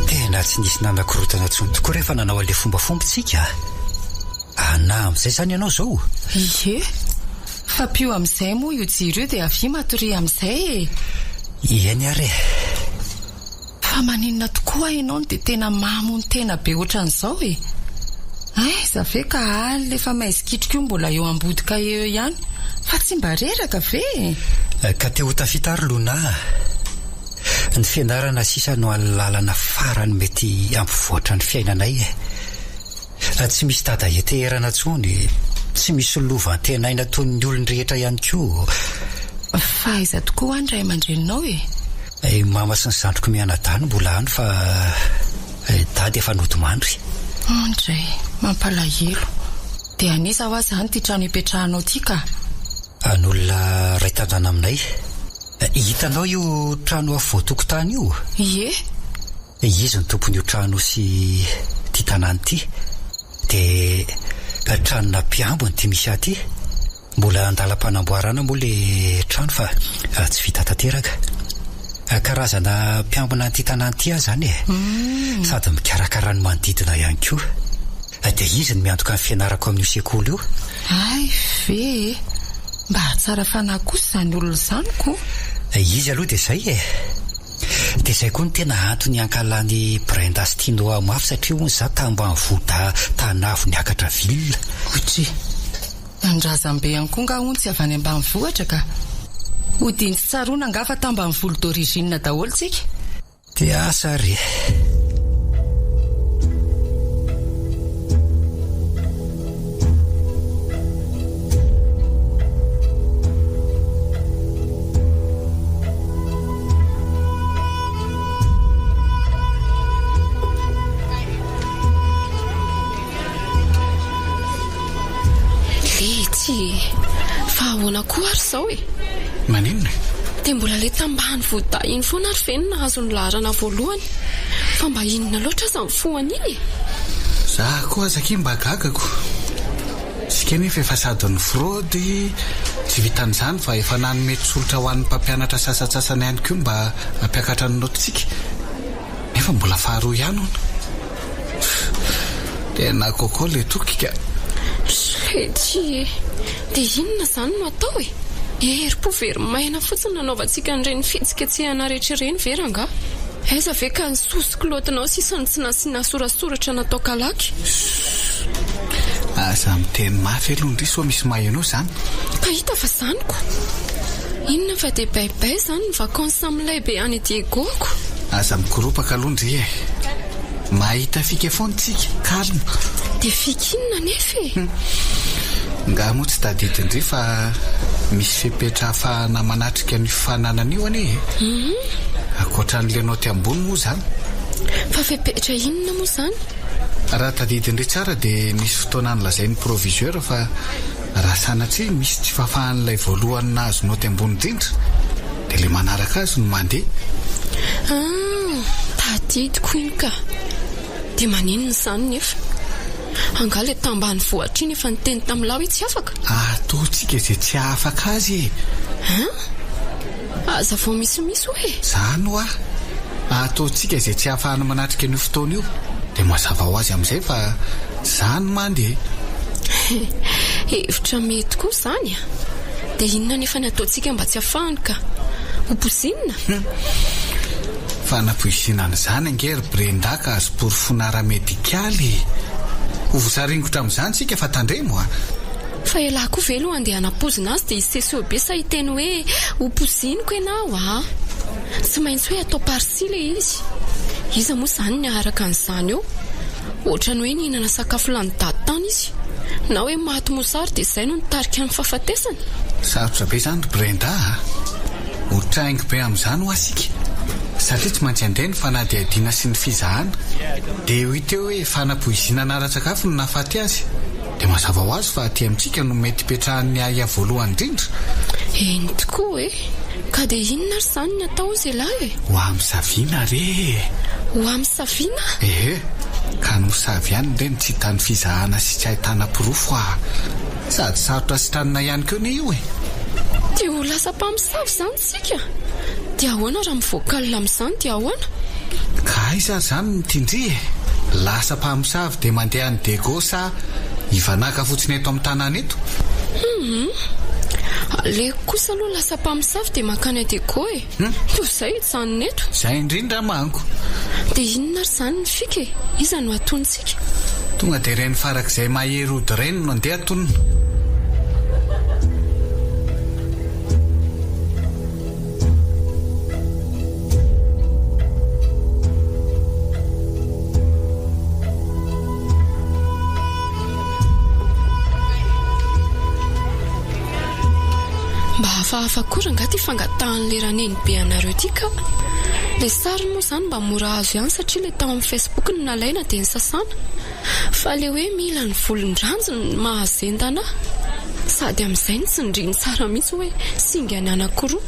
Tena tsy nisy nanakorontana intsony tokoa rehefa nanao an'ilay fombafomba tsika a! Anà amin'izay izany ianao izao? Ie. Fampio amin'izay moa io jiro io dia avia matoria amin'izay e! Eny ary e! Fa maninona tokoa ianao no dia tena mamono tena be ohatran'izao e? Aiza ve ka alina efa maizikitrika io mbola eo ambody kahie eo ihany fa tsy mba reraka ve e? Ka te ho tafita ary Luna a! Ny fianarana sisa no lalana farany mety hampivoatra ny fiainanay e! Tsy misy dada heteherana intsony, tsy misy lova antenaina toy ny olon-drehetra ihany koa. Fa aiza tokoa hoa ny ray aman-dreninao e? I mama sy ny zandriko mianadahy no mbola any fa i dada efa nodimandry. Andray, mampalahelo. Dia an'iza hoa izany ity trano ipetrahanao ity ka? An'olona iray tanàna aminay. Hitanao io trano afovoan-tokotany io? Ie. Izy no tompon'io trano sy ity tanàna ity. Dia tranona mpiambina ity misy ahy ity. Mbola andalam-panamboarana moa ilay trano fa tsy vita tanteraka. Karazana mpiambina an'ity tanàna ity aho izany e. Sady mikarakara ny manodidina ihany koa. Dia izy no miantoka ny fianarako amin'io sekoly io. Hay ve e! Mba tsara fanahy kosa izany olona izany ko! Izy aloha dia izay e! Dia izay koa no tena antony hankahalan'i Brenda sy Tino ahy mafy satria hono izaho tambanivoda Tanavo niakatra ville. Otri. Ny razambe ihany koa nga hono tsy avy any ambanivohitra ka. Hodiany tsy tsaroana angaha fa tambanivolo d'origine daholo tsika. Dia asa ary e. Letsy e! Fa ahoana koa ary izao e? Maninona e? Dia mbola ilay tambany vody iny foana ary ve no nahazo ny laharana voalohany? Fa mba inona loatra aza ny fohany iny e? Za koa aza akia mba gaga ko! Isika anefa efa sady nifraody, tsy vitan'izany fa efa nanome tsolotra ho an'ny mpampianatra sasantsasany ihany koa mba hampiakatra ny naotintsika, nefa mbola faharoa ihany hono. Tena coco le toky ka. Tsia e! Dia inona izany no atao e? Herim-po very maina fotsiny nanaovantsika an'ireny fihetsiketsehana rehetra ireny ve rangaha? Aiza ve ka ny sous kilaotinao sisa no tsy nasiana sorasoratra natao kalaky? Shh! Aza miteny mafy aloha ndry sao misy maheno eo izany. Ka hita fa izany ko! Inona fa dia bye bye izany ny vacances milay be any Diego-ko. Aza mikoropaka aloha ndry e! Mahita fika foana tsika, calme. Dia fika inona anefa e? Nga moa tsy tadidin-dry fa misy fepetra ahafahana manatrika an'io fananana io anie e! Ankoatra an'ilay naoty ambony moa izany. Fa fepetra inona moa izany? Raha tadidin-dry tsara dia nisy fotoana nolazain'ny proviseur fa raha sanatria misy tsy fahafahan'ilay voalohany nahazo naoty ambony indrindra dia ilay manaraka azy no mandeha. Ah, tadidiko iny ka. Dia maninona izany nefa? Angaha ilay tambanivohitra iny efa niteny tamin'lah hoe tsy afaka? Ataontsika izay tsy hahafaka azy e! Hein? Aza vao misimisy hoe! Izany hoa! Ataontsika izay tsy hahafahany manatrika an'io fotoana io, dia mazava ho azy amin'izay fa za no mandeha. Hevitra mety koa izany a! Dia inona anefa ny ataontsika mba tsy hahafahany ka? Ho pozinina? Fanapoizinana izany ange ry Brenda ka azo porofoina ara-medikaly e! Ho voasaringotra amin'izany isika fa tandremo a! Fa elah koa ve aloha andeha hanapozina azy dia hiseseho be sa hiteny hoe ho poziniko ianao a! Tsy maintsy hoe atao par-ci le izy. Iza moa izany ny haharaka an'izany eo? Ohatran'ny hoe nihinana sakafo lany daty tany izy. Na hoe maty mosary dia izay no nitarika ny fahafatesany. Sarotra be izany ry Brenda a! Ho traingo be amin'izany hoa isika. Satria tsy maintsy handeha ny fanadihadiana sy ny fizahana. Dia ho hita eo hoe fanapoizinana ara-tsakafo no nahafaty azy. Dia mazava ho azy fa aty amintsika no mety hipetrahan'ny ahiahy voalohany indrindra. Eny tokoa e! Ka dia inona ary izany ny atao hozy elah e? Ho amin'ny saviana re e! Ho amin'ny saviana? Ehe, ka ny mosavy ihany re no tsy hitan'ny fizahana sy tsy ahitana porofo aa! Sady sarotra sitranina ihany koa anie io e! Dia ho lasa mpamosavy izany isika? Dia ahoana raha mivoaka alina amin'izany dia ahoana? Ka aiza ary izany no tian-dry e? Lasa mpamosavy dia mandeha any Diego sa hivanàka fotsiny eto amin'ny tanàna eto? Hum! Aleoko kosa aloha lasa mpamosavy dia mankany à Diego e! Toy izay hijanona eto. Izay indrindra manko. Dia inona ary izany ny fika e? Iza no hatonintsika? Tonga dia ireny farak'izay mahery ody ireny no andeha hatonina. Mba hafahafa koa rangaha ty fangatahan'le ranenibe anareo ty ka! Le sariny moa zany mba mora azo ihany satria le tao amin'ny facebook no nalaina dia nosasana. Fa le hoe mila ny volon-dranjo no mahazendana ahy. Sady amin'izay no tsindriany tsara mihitsy hoe singany anankiroa.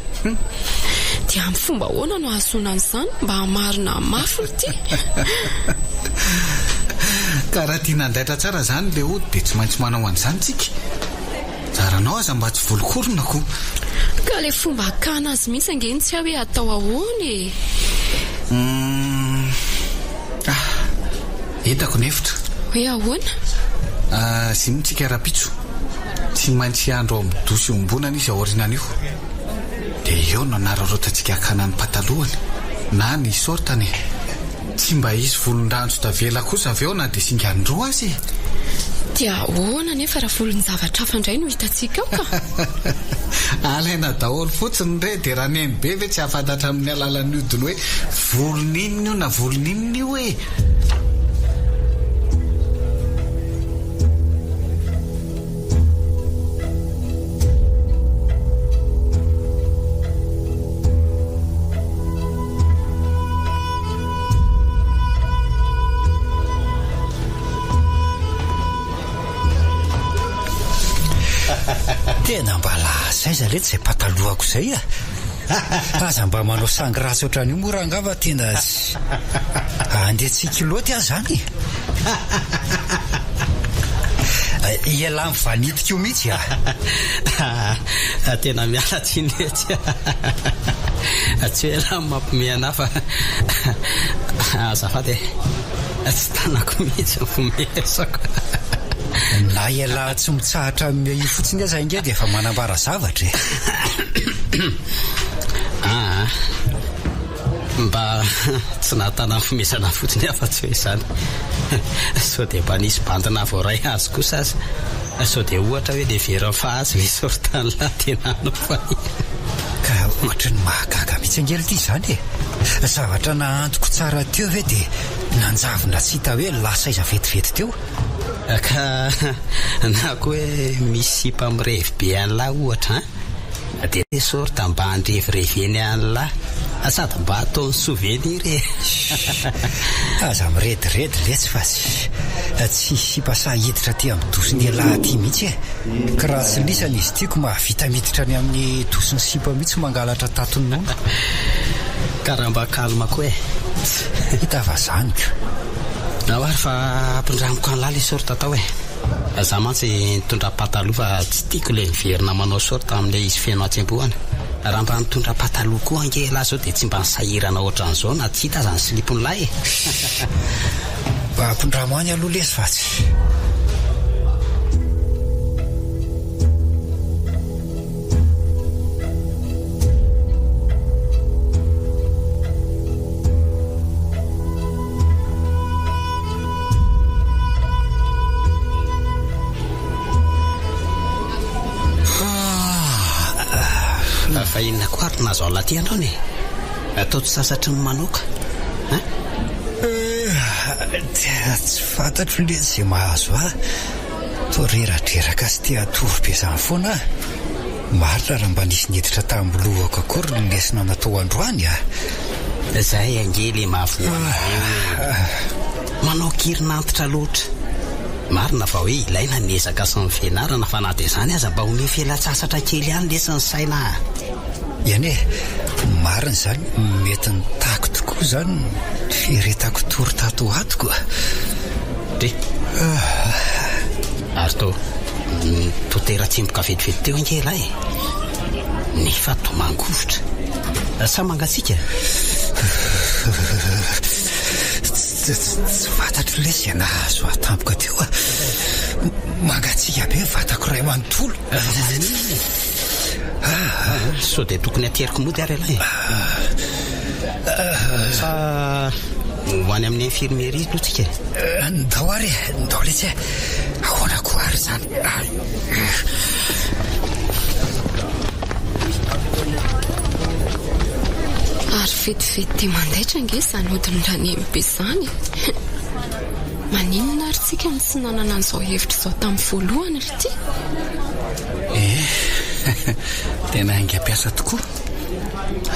Dia amin'ny fomba ahoana no ahazoana an'izany mba hamarina mafy ity? Ka raha tiana handaitra tsara izany le ody dia tsy maintsy manao an'izany tsika. Zaranao aza mba tsy volokorona ko. Ka le fomba hakana azy mihitsy ange no tsy hay hoe atao ahoana e! Humm ah! Hitako ny hevitra. Hoe ahoana? Ah, zinontsika rahampitso. Tsy maintsy hiandro ao amin'ny dosy iombonana izy aorianan'io. Dia eo no hanararaotantsika hakana ny patalohany na ny short-ny e! Tsy mba hisy volon-dranjo tavela kosa avy eo na dia singany roa aza e! Dia ahoana anefa raha volon-javatra hafa indray no hitantsika ao ka? Alaina daholo fotsiny re dia Ranenibe ve tsy hahafantatra amin'ny alalan'ny hodiny hoe volon'inona io na volon'inona io e! Tena mba lasa aiza letsy izay patalohako izay a! Aza mba manao sangy ratsy ohatran'io moa rangaha fa tena andeha tsy kilaoty aho izany e! Ialahy mivanitika io mihitsy a! Tena miala tsiny letsy a! Tsy hoe ialahy no mampiomehy anah fa azafady e! Tsy tanako mihitsy ny fihomehezako. Na ialahy tsy mitsahatra mihomehy io fotsiny aza ange dia efa manambara zavatra e! Aa! Mba tsy nahatana ny fihomezana fotsiny aho fa tsy hoe izany. Sao dia mba nisy bandy nahavoaray azy kosa aza. Sao dia ohatra hoe le very fahazo le sortan'lah tena hanova e. Ka ohatry ny mahagaga mihitsy ange ity izany e! Zavatra nahantoko tsara teo ve dia nanjavona tsy hita hoe lasa aiza vetivety teo? Ka na koa hoe misy sipa mirevy be an'lah ohatra an! Dia le sorta mba handrevireveny an'lah. Sady mba ataony souvenir e. Aza mirediredy letsy fa tsy tsy sipa sahy hiditra aty amin'ny dosin'ialahy aty mihitsy e. Ka raha tsy lisany izy tiako mahavita miditra any amin'ny dosin'ny sipa mihitsy mangalatra tatin'olo. Ka raha mba calme koa e. Hita fa zany ko. Ao ary fa ampindramiko an'lah le short tao e. Za mantsy nitondra pataloha fa tsy tiako le miverina manao short amin'ilay izy feno hatsembohana. Raha mba nitondra pataloha koa ange elah zao dia tsy mba nisahirana ohatran'izao na tsy hita aza ny silipon'lah e. Mba ampindramo any aloha lesy fa tsy. Fa inona koa ary no nahazo an'lah ty androany e? Atao tsy sasatry ny manoka an? Tena tsy fantatro letsy izay mahazo ahy. Toa reradreraka sy te hatory be izany foana aho. Marina raha mba nisy niditra tamin'ny lohako akory ny lesona natao androany a! Zay ange le mahavoa anareo e! Manao kirin'antitra loatra. Marina fa hoe ilaina ny ezaka sy ny fianarana fa na dia izany aza mba omeo fialan-tsasatra kely ihany lesy ny saina a! Eny e, marina izany, mety nitaky tokoa izany ny fiheretako tory tato ho ato ko. Dre. Ary toa toa tera-tsemboka vetivety teo ange ialahy e. Nefa toa mangovitra. Sa mangatsiaka? Tsy fantatro lesy izay nahazo ahy tampoka teo a. Mangatsiaka be ny vatako iray manontolo. Sao dia tokony ateriko mody ary ialahy e? Sa ho any amin'ny infirmerie aloha tsika e? Ndao ary e, ndao letsy e. Ahoana koa ary izany? Ary vetivety dia mandaitra ange izany hodin-dRaneny be izany e! Maninona ary tsika no tsy nanana an'izao hevitra izao tamin'ny voalohany ry ty? Eh, tena haingam-piasa tokoa.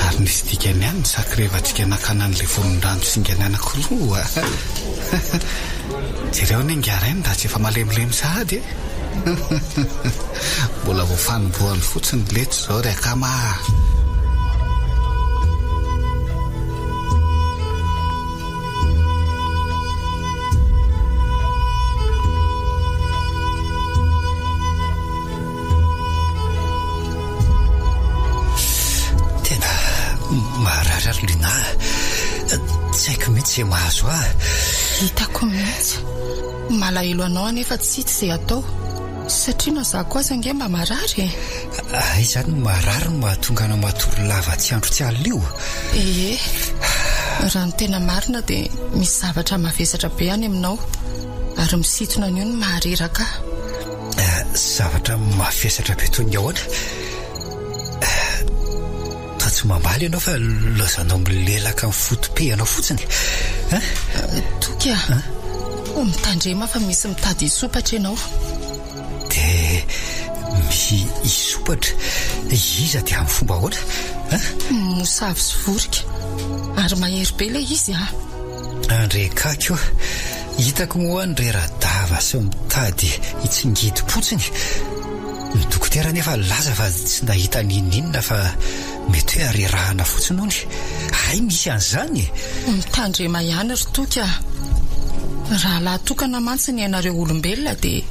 Ary nisy dikany ihany ny sakrevantsika nakana an'ilay volon-drano singany anankiroa. Jereo anie ingahy Rainy raha tsy efa malemilemy sahady e! Mbola vao fanombohany fotsiny letsy izao ry akama a! Tena marary ary Luna a! Tsy haiko mihitsy izay mahazo ahy. Hitako mihitsy. Malahelo anao anefa tsy hita izay atao. Satria na za koa aza ange mba marary e! Hay izany ny marary no mahatonga anao matory lava tsy andro tsy alina io? Ie, raha ny tena marina dia misy zavatra mavesatra be any aminao ary misintona an'io ny mahareraka ahy. Zavatra mavesatra be toy ny ahoana? Toa tsy mamaly ianao fa laozanao milelaka ny foto-pehanao fotsiny. Toky a! Mitandrema fa misy mitady hisompatra ianao. Dia misy hisompatra iza dia amin'ny fomba ahoana? Mosavy sy vorika. Ary mahery be ilay izy a! Andrekaky o! Hitako moa ny rera-dava sy mitady hitsingidim-potsiny. Ny dokotera anefa nilaza fa tsy nahita n'inon'inona fa mety hoe harerahana fotsiny hono. Hay misy an'izany e! Mitandrema ihany ry Toky a! Rahalahy tokana mantsy ny anareo olombelona dia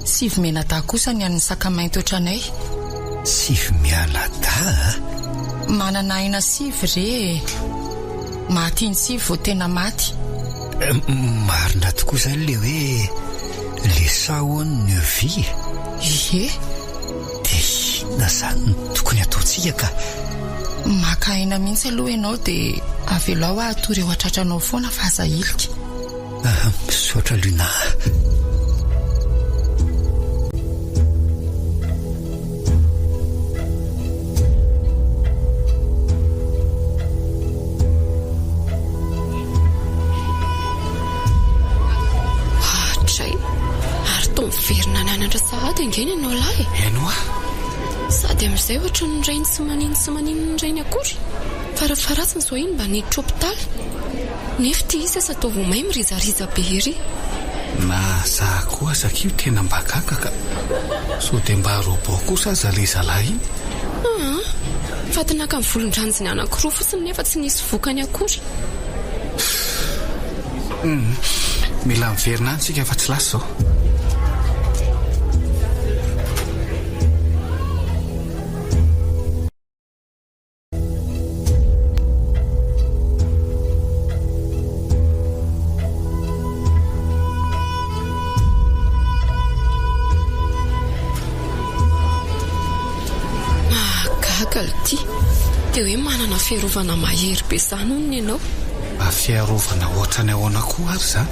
sivy mianadahy kosa ny an'ny sakamainty ohatranay. Sivy mianadahy a? Manana aina sivy re e! Maty in-tsivy vao tena maty. Marina tokoa izany ilay hoe le chat hono ne vit e. Ie. Dia inona izany no tokony hataontsika ka? Maka aina mihitsy aloha ianao dia avelao aho hatory eo an-tratranao foana fa aza ahilika. Misaotra Luna a. Hatray! Ary toa miverina nianatra sahady ange ny anao lahy e! Eny hoa! Sady amin'izay ohatran'ny rainy tsy manino tsy maninona ny rainy akory. Farafaharatsiny izao iny mba niditra hopitaly. Nefa ity izy aza toa vao may mirijarija be ery. Na za koa aza akia tena mba gaga ka. Sao dia mba robot kosa aza le zalahy iny? Aa! Faty naka ny volon-dranjiny anankiroa fotsiny nefa tsy nisy vokany akory. Humm. Mila miverina any tsika fa tsy lasa izao. Mahagaga lty. Dia hoe manana fiarovana mahery be izany hono ianao. Mba fiarovana ohatrany ahoana koa ary izany?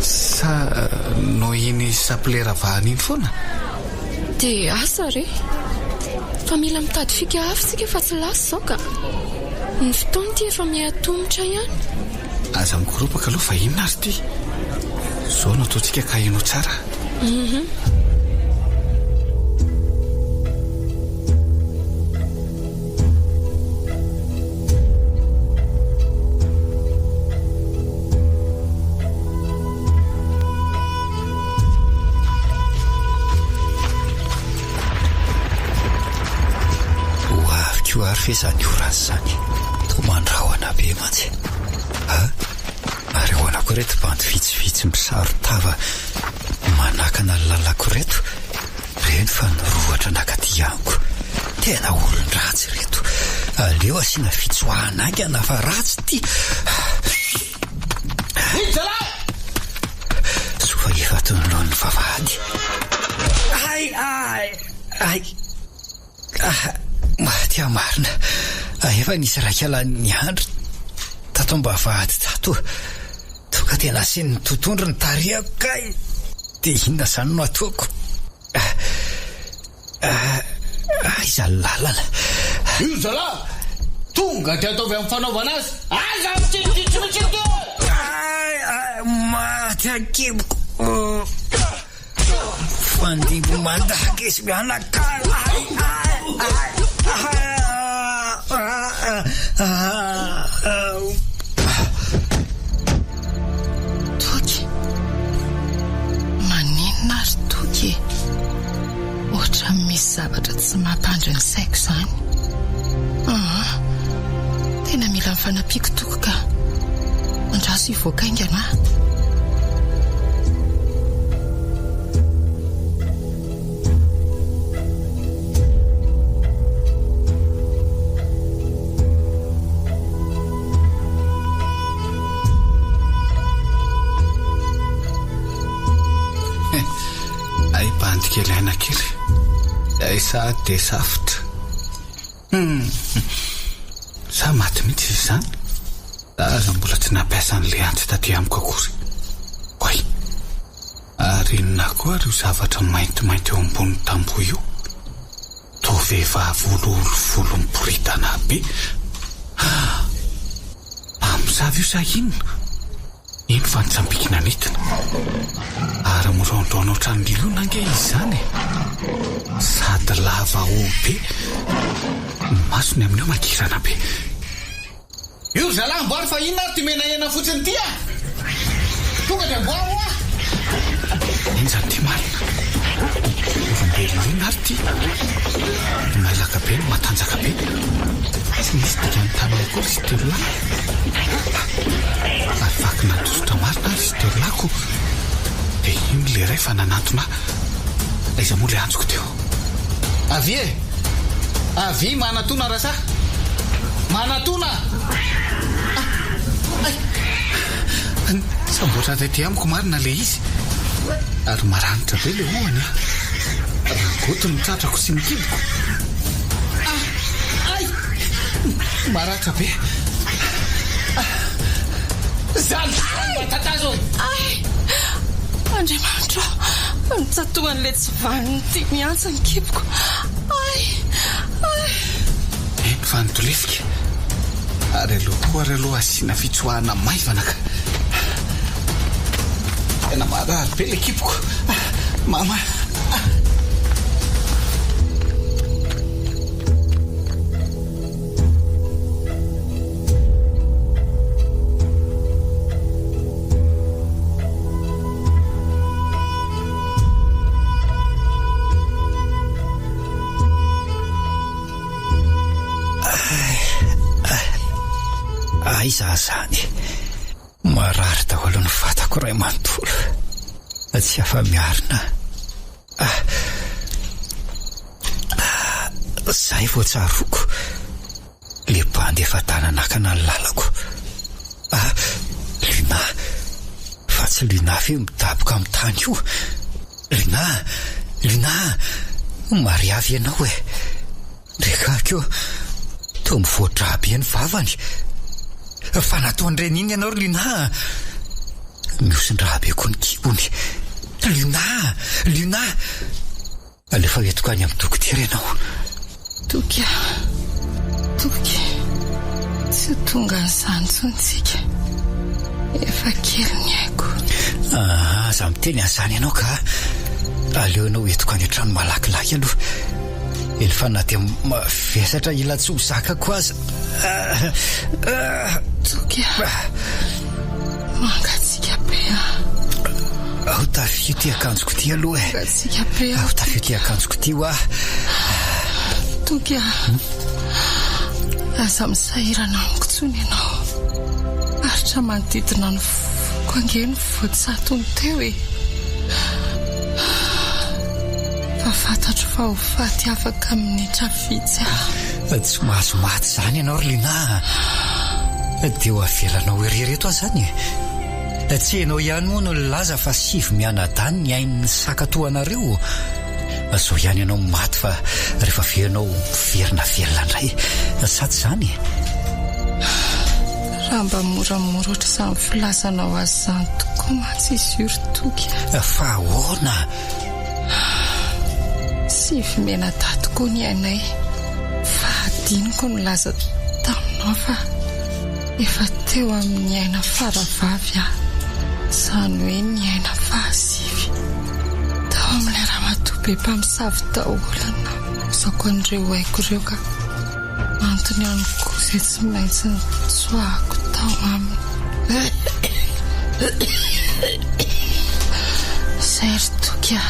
Sa noho iny sapilera vahana iny foana? Dia asa re. Fa mila mitady fika hafa isika fa tsy lasa izao ka. Ny fotoana ity efa miha-atomotra ihany. Aza mikoropaka aloha fa inona ary ity? Izao no ataontsika ka henoy tsara. Hum. Ho avy koa ary ve izany orana izany? Toa mandrahona be mantsy. A! Ary ahoana koa ireto bandy vitsivitsy misaron-tava manakana ny lalako ireto? Ireny fa nirohotra nakaty amiko. Tena olon-dratsy ireto. Aleo asiana fitsoahana haingana fa ratsy ity. Soa fa efa teo anoloan'ny vavahady. Hay! Hay! Hay! Ah, maty aho marina. Efa nisy raika lahy niandry tato am-bavahady tato. Tonga dia nasian'ny totohondry ny tarehiko kay. Dia inona izany no ataoko? Aiza ny lalana? Io zalahy! Tonga dia ataovy amin'ny fanaovana azy! Aza mitsiditsy mihitsy eto! Ay, ay, maty an-kiboko. Fandimby mandaka izy mianakavy. Ay, ay, ay, ay. Toky. Maninona ary Toky e? Ohatran'ny misy zavatra tsy mampandry ny saiko izany. Aa, tena mila ny fanampiako Toky ka. Andraso hivoaka haingana aho. Hay bandy kely aina kely. Hay sahady dia safotra. Hum. Sa maty mihitsy izy izany? Aza mbola tsy nampiasa an'ilay antsy taty amiko akory. Oay. Ary inona koa ary io zavatra maintimainty eo ambonin'ny tamboho io? Toa vehivavy olioly volo miboridana be. Ah! Mpamosavy io sa inona? Iny fa nitsambikina nentina. Ary miraondraona ohatran'ny liona ange izy izany e! Sady lava hoho be. Ny masony amin'io makirana be. Io ry zalahy amboary fa inona ary ty menahena fotsiny ty a! Tonga dia amboary hoa! Inza ty marina? Olombelona inona ary ty? Mailaka be no matanjaka be. Tsy misy dikany taminy akory izy telo lahy. Ary vaky nandositra marina ary izy telo lahy ko. Dia iny le iray fa nanantona ahy. Aiza moa le antsoko teo? Avia e! Avia manatona Rasahy! Manatona! Ah! Ay! Samboatra tety amiko marina le izy. Ary maranitra be le hohony a! Rangoty ny tratrako sy ny kiboko. Ah! Ay! Maratra be. Ah! Zany! Mba tatazo! Ay! Andriamanitra ô! Nitsatohan'ilay tsy vanona ity mihantsy ny kiboko. Ay! Ay! Eny fa nitolefika. Ary aleo koa ary aloha asiana fitsoahana maivana ka. Tena marary be ilay kiboko. Mama! Aiza aho izany? Marary daholo ny vatako iray manontolo. Tsy afa-miarina aho. Ah, izay vao tsaroako. Le bandy efa adala nakana ny lalako. Ah, Luna. Fa tsy Luna ve midaboka amin'ny tany io? Luna! Luna! Mariavy ianao e! Ndrekako io, toa mivoa-drà be ny vavany. Fa nataon'ireny inona ianao ry Luna a? Mihosin-drà be koa ny kibony. Luna! Luna! Alefa entiko any amin'ny dokotera ianao. Toky a! Toky! Tsy ho tonga an'izany intsony tsika. Efa kely ny aiko. Ah, aza miteny an'izany ianao ka. Aleo ianao entiko any an-trano malakilaky aloha. Eny fa na dia mavesatra ila tsy ho zakako aza. Toky a! Mangatsiaka be aho. Ao tafio ity akanjoko ity aloha e. Mangatsiaka be aho. Ao tafio ity akanjoko ity hoa. Toky a! Aza misahirana amiko intsony ianao. Faritra manodidina ny foko ange no voatsatony teo e. Fa fantatro fa ho faty afaka minitra vitsy aho. Tsy mahazo maty izany ianao ry Lina a! Dia ho avelanao irery eto aho izany e? Tsy ianao ihany moa no nilaza fa sivy mianadahy ny ain'ny saka toa anareo. Zao ihany ianao maty fa rehefa avy eo ianao miverina velona indray. Sa tsy izany e? Raha mba moramora ohatr'izany filazanao azy izany tokoa mantsy izy io ry Toky a! Fa ahoana? Sivy mianadahy tokoa ny ainay fa adinoko nilaza taminao fa efa teo amin'ny aina faravavy aho, izany hoe ny aina fahasivy. Tao amin'ilay ramatoa be mpamosavy daholo no namoizako an'ireo aiko ireo ka. Antony ihany koa izay tsy maintsy nitsoahako tao aminy. Izay ry Toky a!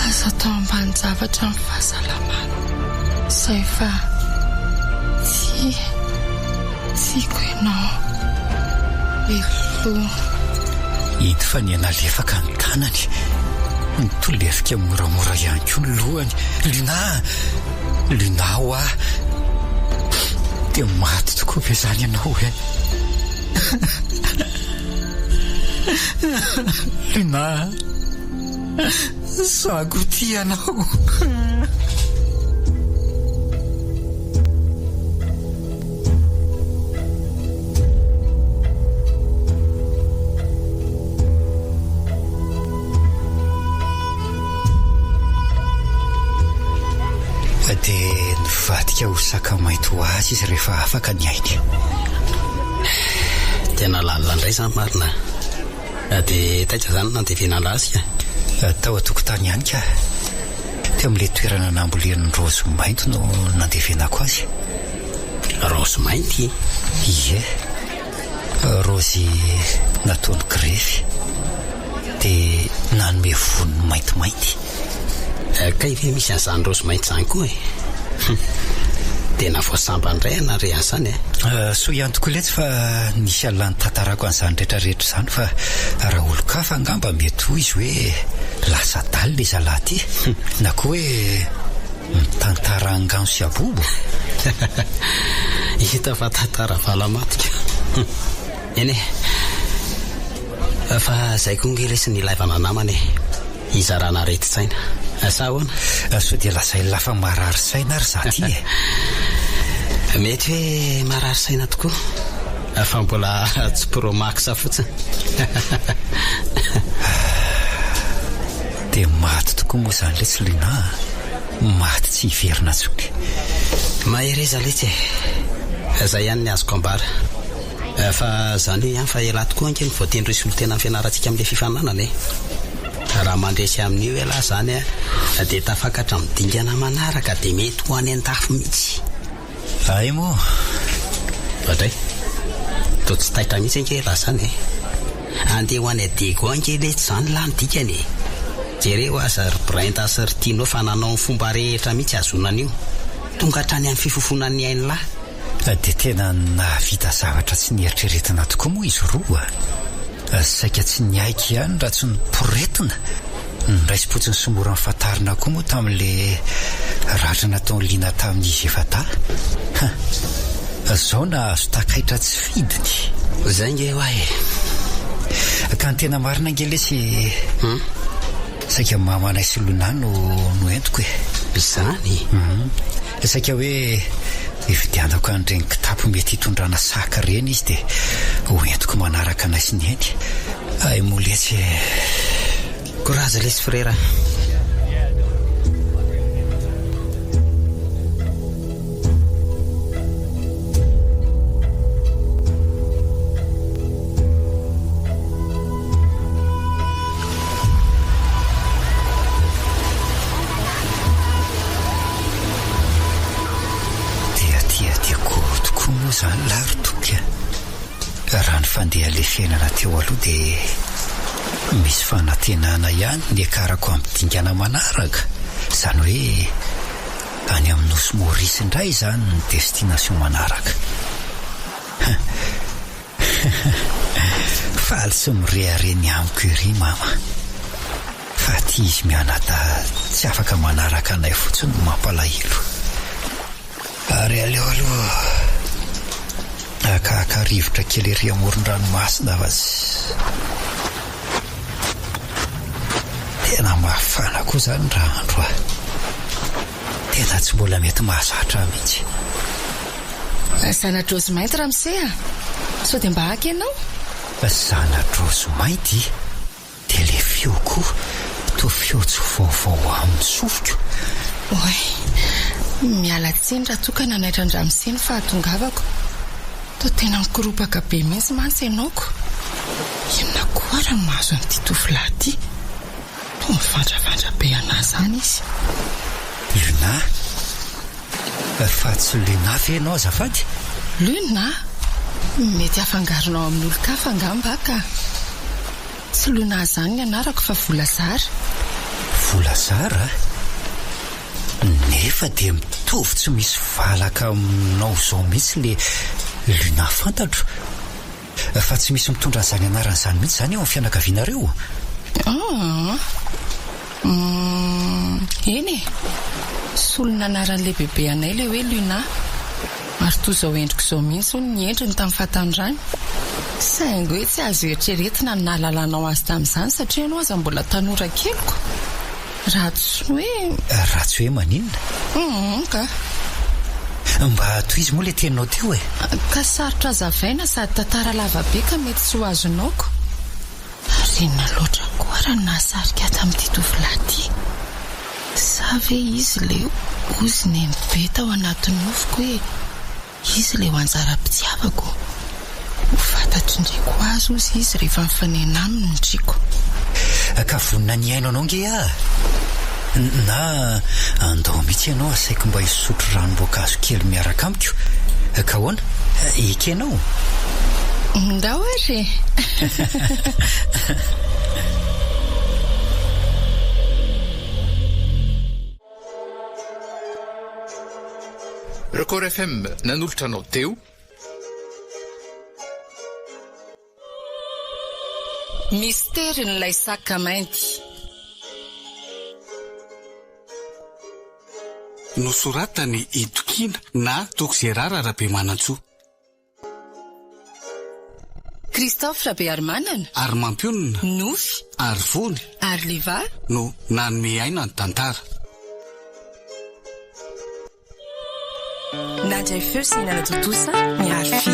Aza atao ambanin-javatra ny fahasalamana. Izay fa tia, tiako ianao. Veloma. Hita fa niha-nalefaka ny tanany. Nitolefika moramora ihany koa ny lohany. Luna! Luna hoa! Dia maty tokoa ve izany ianao e? Luna! Zako tia anao! Dia nivadika ho saka mainty ho azy izy rehefa afaka ny ainy. Tena lalina indray izany marina. Dia taiza izany no nandevenana azy ka? Tao an-tokotany ihany ka. Teo amin'ilay toerana nambolen'ny raozy mainty no nandevenako azy. Raozy mainty? Ie. Raozy nataony grefy. Dia nanome voniny maintimainty. Kay ve misy an'izany raozy mainty izany koa e? Hum. Tena vao sambany indray aho nahare an'izany e. Soa ihany tokoa letsy fa nisy alina nitantarako an'izany rehetra rehetra izany fa raha olon-kafa angamba mety hoy izy hoe lasa adala ilay zalahy ity na koa hoe mitantara angano sy abobo. Hita fa tantara valamatika. Eny e. Fa izay koa nge lesy ny ilaivana namana e. Hizarana aretin-tsaina. Sa ahoana? Sao dia lazain'lah fa marary saina ary za ty e? Mety hoe marary saina tokoa fa mbola tsy pro max fotsiny. Dia maty tokoa moa izany letsy Luna a! Maty tsy hiverina intsony. Mahereza letsy e! Izay ihany ny azoko ambara. Fa zany io ihany fa elah tokoa ange no voatendry hisolo tena ny fianarantsika amin'ilay fifaninanana e! Raha mandresy amin'io elah zany a dia tafakatra amin'ny dingana manaraka dia mety ho any an-dafy mihitsy. Hay moa! Oadray! Toa tsy taitra mihitsy ange elah zany e! Andeha ho any Diego ange letsy zany lah ny dikany e! Jereo aza ry Brenda sy ry Tino fa nanao ny fomba rehetra mihitsy hahazoana an'io. Tonga hatrany amin'ny fifofoana ny ain'lah. Dia tena nahavita zavatra tsy nieritreretina tokoa moa izy roa. Saika tsy niaiky ihany raha tsy noporetina. Noraisim-potsiny sy mora nofantarina koa moa tamin'ilay ratra nataon'i Lina tamin'izy efa-dahy. Ha! Izao nahazo takaitra tsy fidiny. Izay nge hoa e! Ka ny tena marina ange lesy e! Saika mamanay sy Luna no noentiko e! Izany? Hum. Saika hoe hividianako an'ireny kitapo mety hitondrana sac ireny izy dia ho entiko manaraka anay sy Neny. Hay moa letsy e! Courage lesy frera a! Dia tiatiako tokoa moa izany lahy ry Toky a! Raha ny fandehan'ilay fiainana teo aloha dia misy fanantenana ihany ny hiakarako amin'ny dingana manaraka, izany hoe any amin'ny Nosy Maurice indray izany ny destination manaraka. Faly sy mirehareha ny amiko ery mama. Fa aty izy mianadahy tsy afaka manaraka anay fotsiny no mampalahelo. Ary aleo aloha hakahaka rivotra kely ery amoron-dranomasina fa tsy. Tena mafana koa izany raha andro a! Tena tsy mbola mety mahazatra ahy mihitsy. Zana-draozy mainty ramose a! Sao dia mba haka ianao? Zana-draozy mainty? Dia ilay feo koa toa feo tsy vaovao amin'ny sofiko. Oay! Miala tsiny raha toa ka nanaitra an-dramose ny fahatongavako. Toa tena nikoropaka be mihitsy mantsy ianao ko! Inona koa ary no mahazo an'ity tovolahy ity? Toa mivandravandra be an'ahy izany izy. Luna? Fa tsy Luna ve ianao azafady? Luna? Mety hafangaronao amin'olon-kafa angamba aho ka. Tsy Luna izany ny anarako fa Volazara. Volazara? Nefa dia mitovy tsy misy valaka aminao izao mihitsy le Luna fantatro. Fa tsy misy mitondra an'izany anarana izany mihitsy izany eo amin'ny fianakavianareo? Aa! Humm, eny e! Solon'anaran'ilay bebe anay ilay hoe Luna. Ary toa izao endriko izao mihitsy hono ny endriny tamin'ny fahatanorany. Saingy hoe tsy azo eritreretina ny nahalalanao azy tamin'izany satria ianao aza mbola tanora keliko. Raha tsy hoe. Raha tsy hoe maninona? Humm ka. Mba tohizo moa ilay teninao teo e! Ka sarotra hazavaina sady tantara lava be ka mety tsy ho azonao ko. Ary inona loatra koa raha ny nahasarika ahy tamin'ity tovolahy ity? Sa ve izy ilay hozy nenibe tao anaty nofiko hoe izy ilay ho anjaram-pitiavako? Ho fantatry ny raiko azy hozy izy rehefa mifanena aminy ny driko. Ka vonona ny hihaino anao nge aho. Na andao mihitsy ianao asaiko mba hisotro ranom-boankazo kely miaraka amiko. Ka ahoana? Ekenao? Ndao ary e! Record FM nanolotra anao teo. Misterin'ilay saka mainty. Nosoratan'i Itokiana na Toky Gérard Rabemanantsoa. Christophe Rabearimanana. Ary Mampionona. Nofy. Ary Vony. Ary Liva. No nanome aina ny tantara. Nandray feo sy nanatontosa ny Arfi.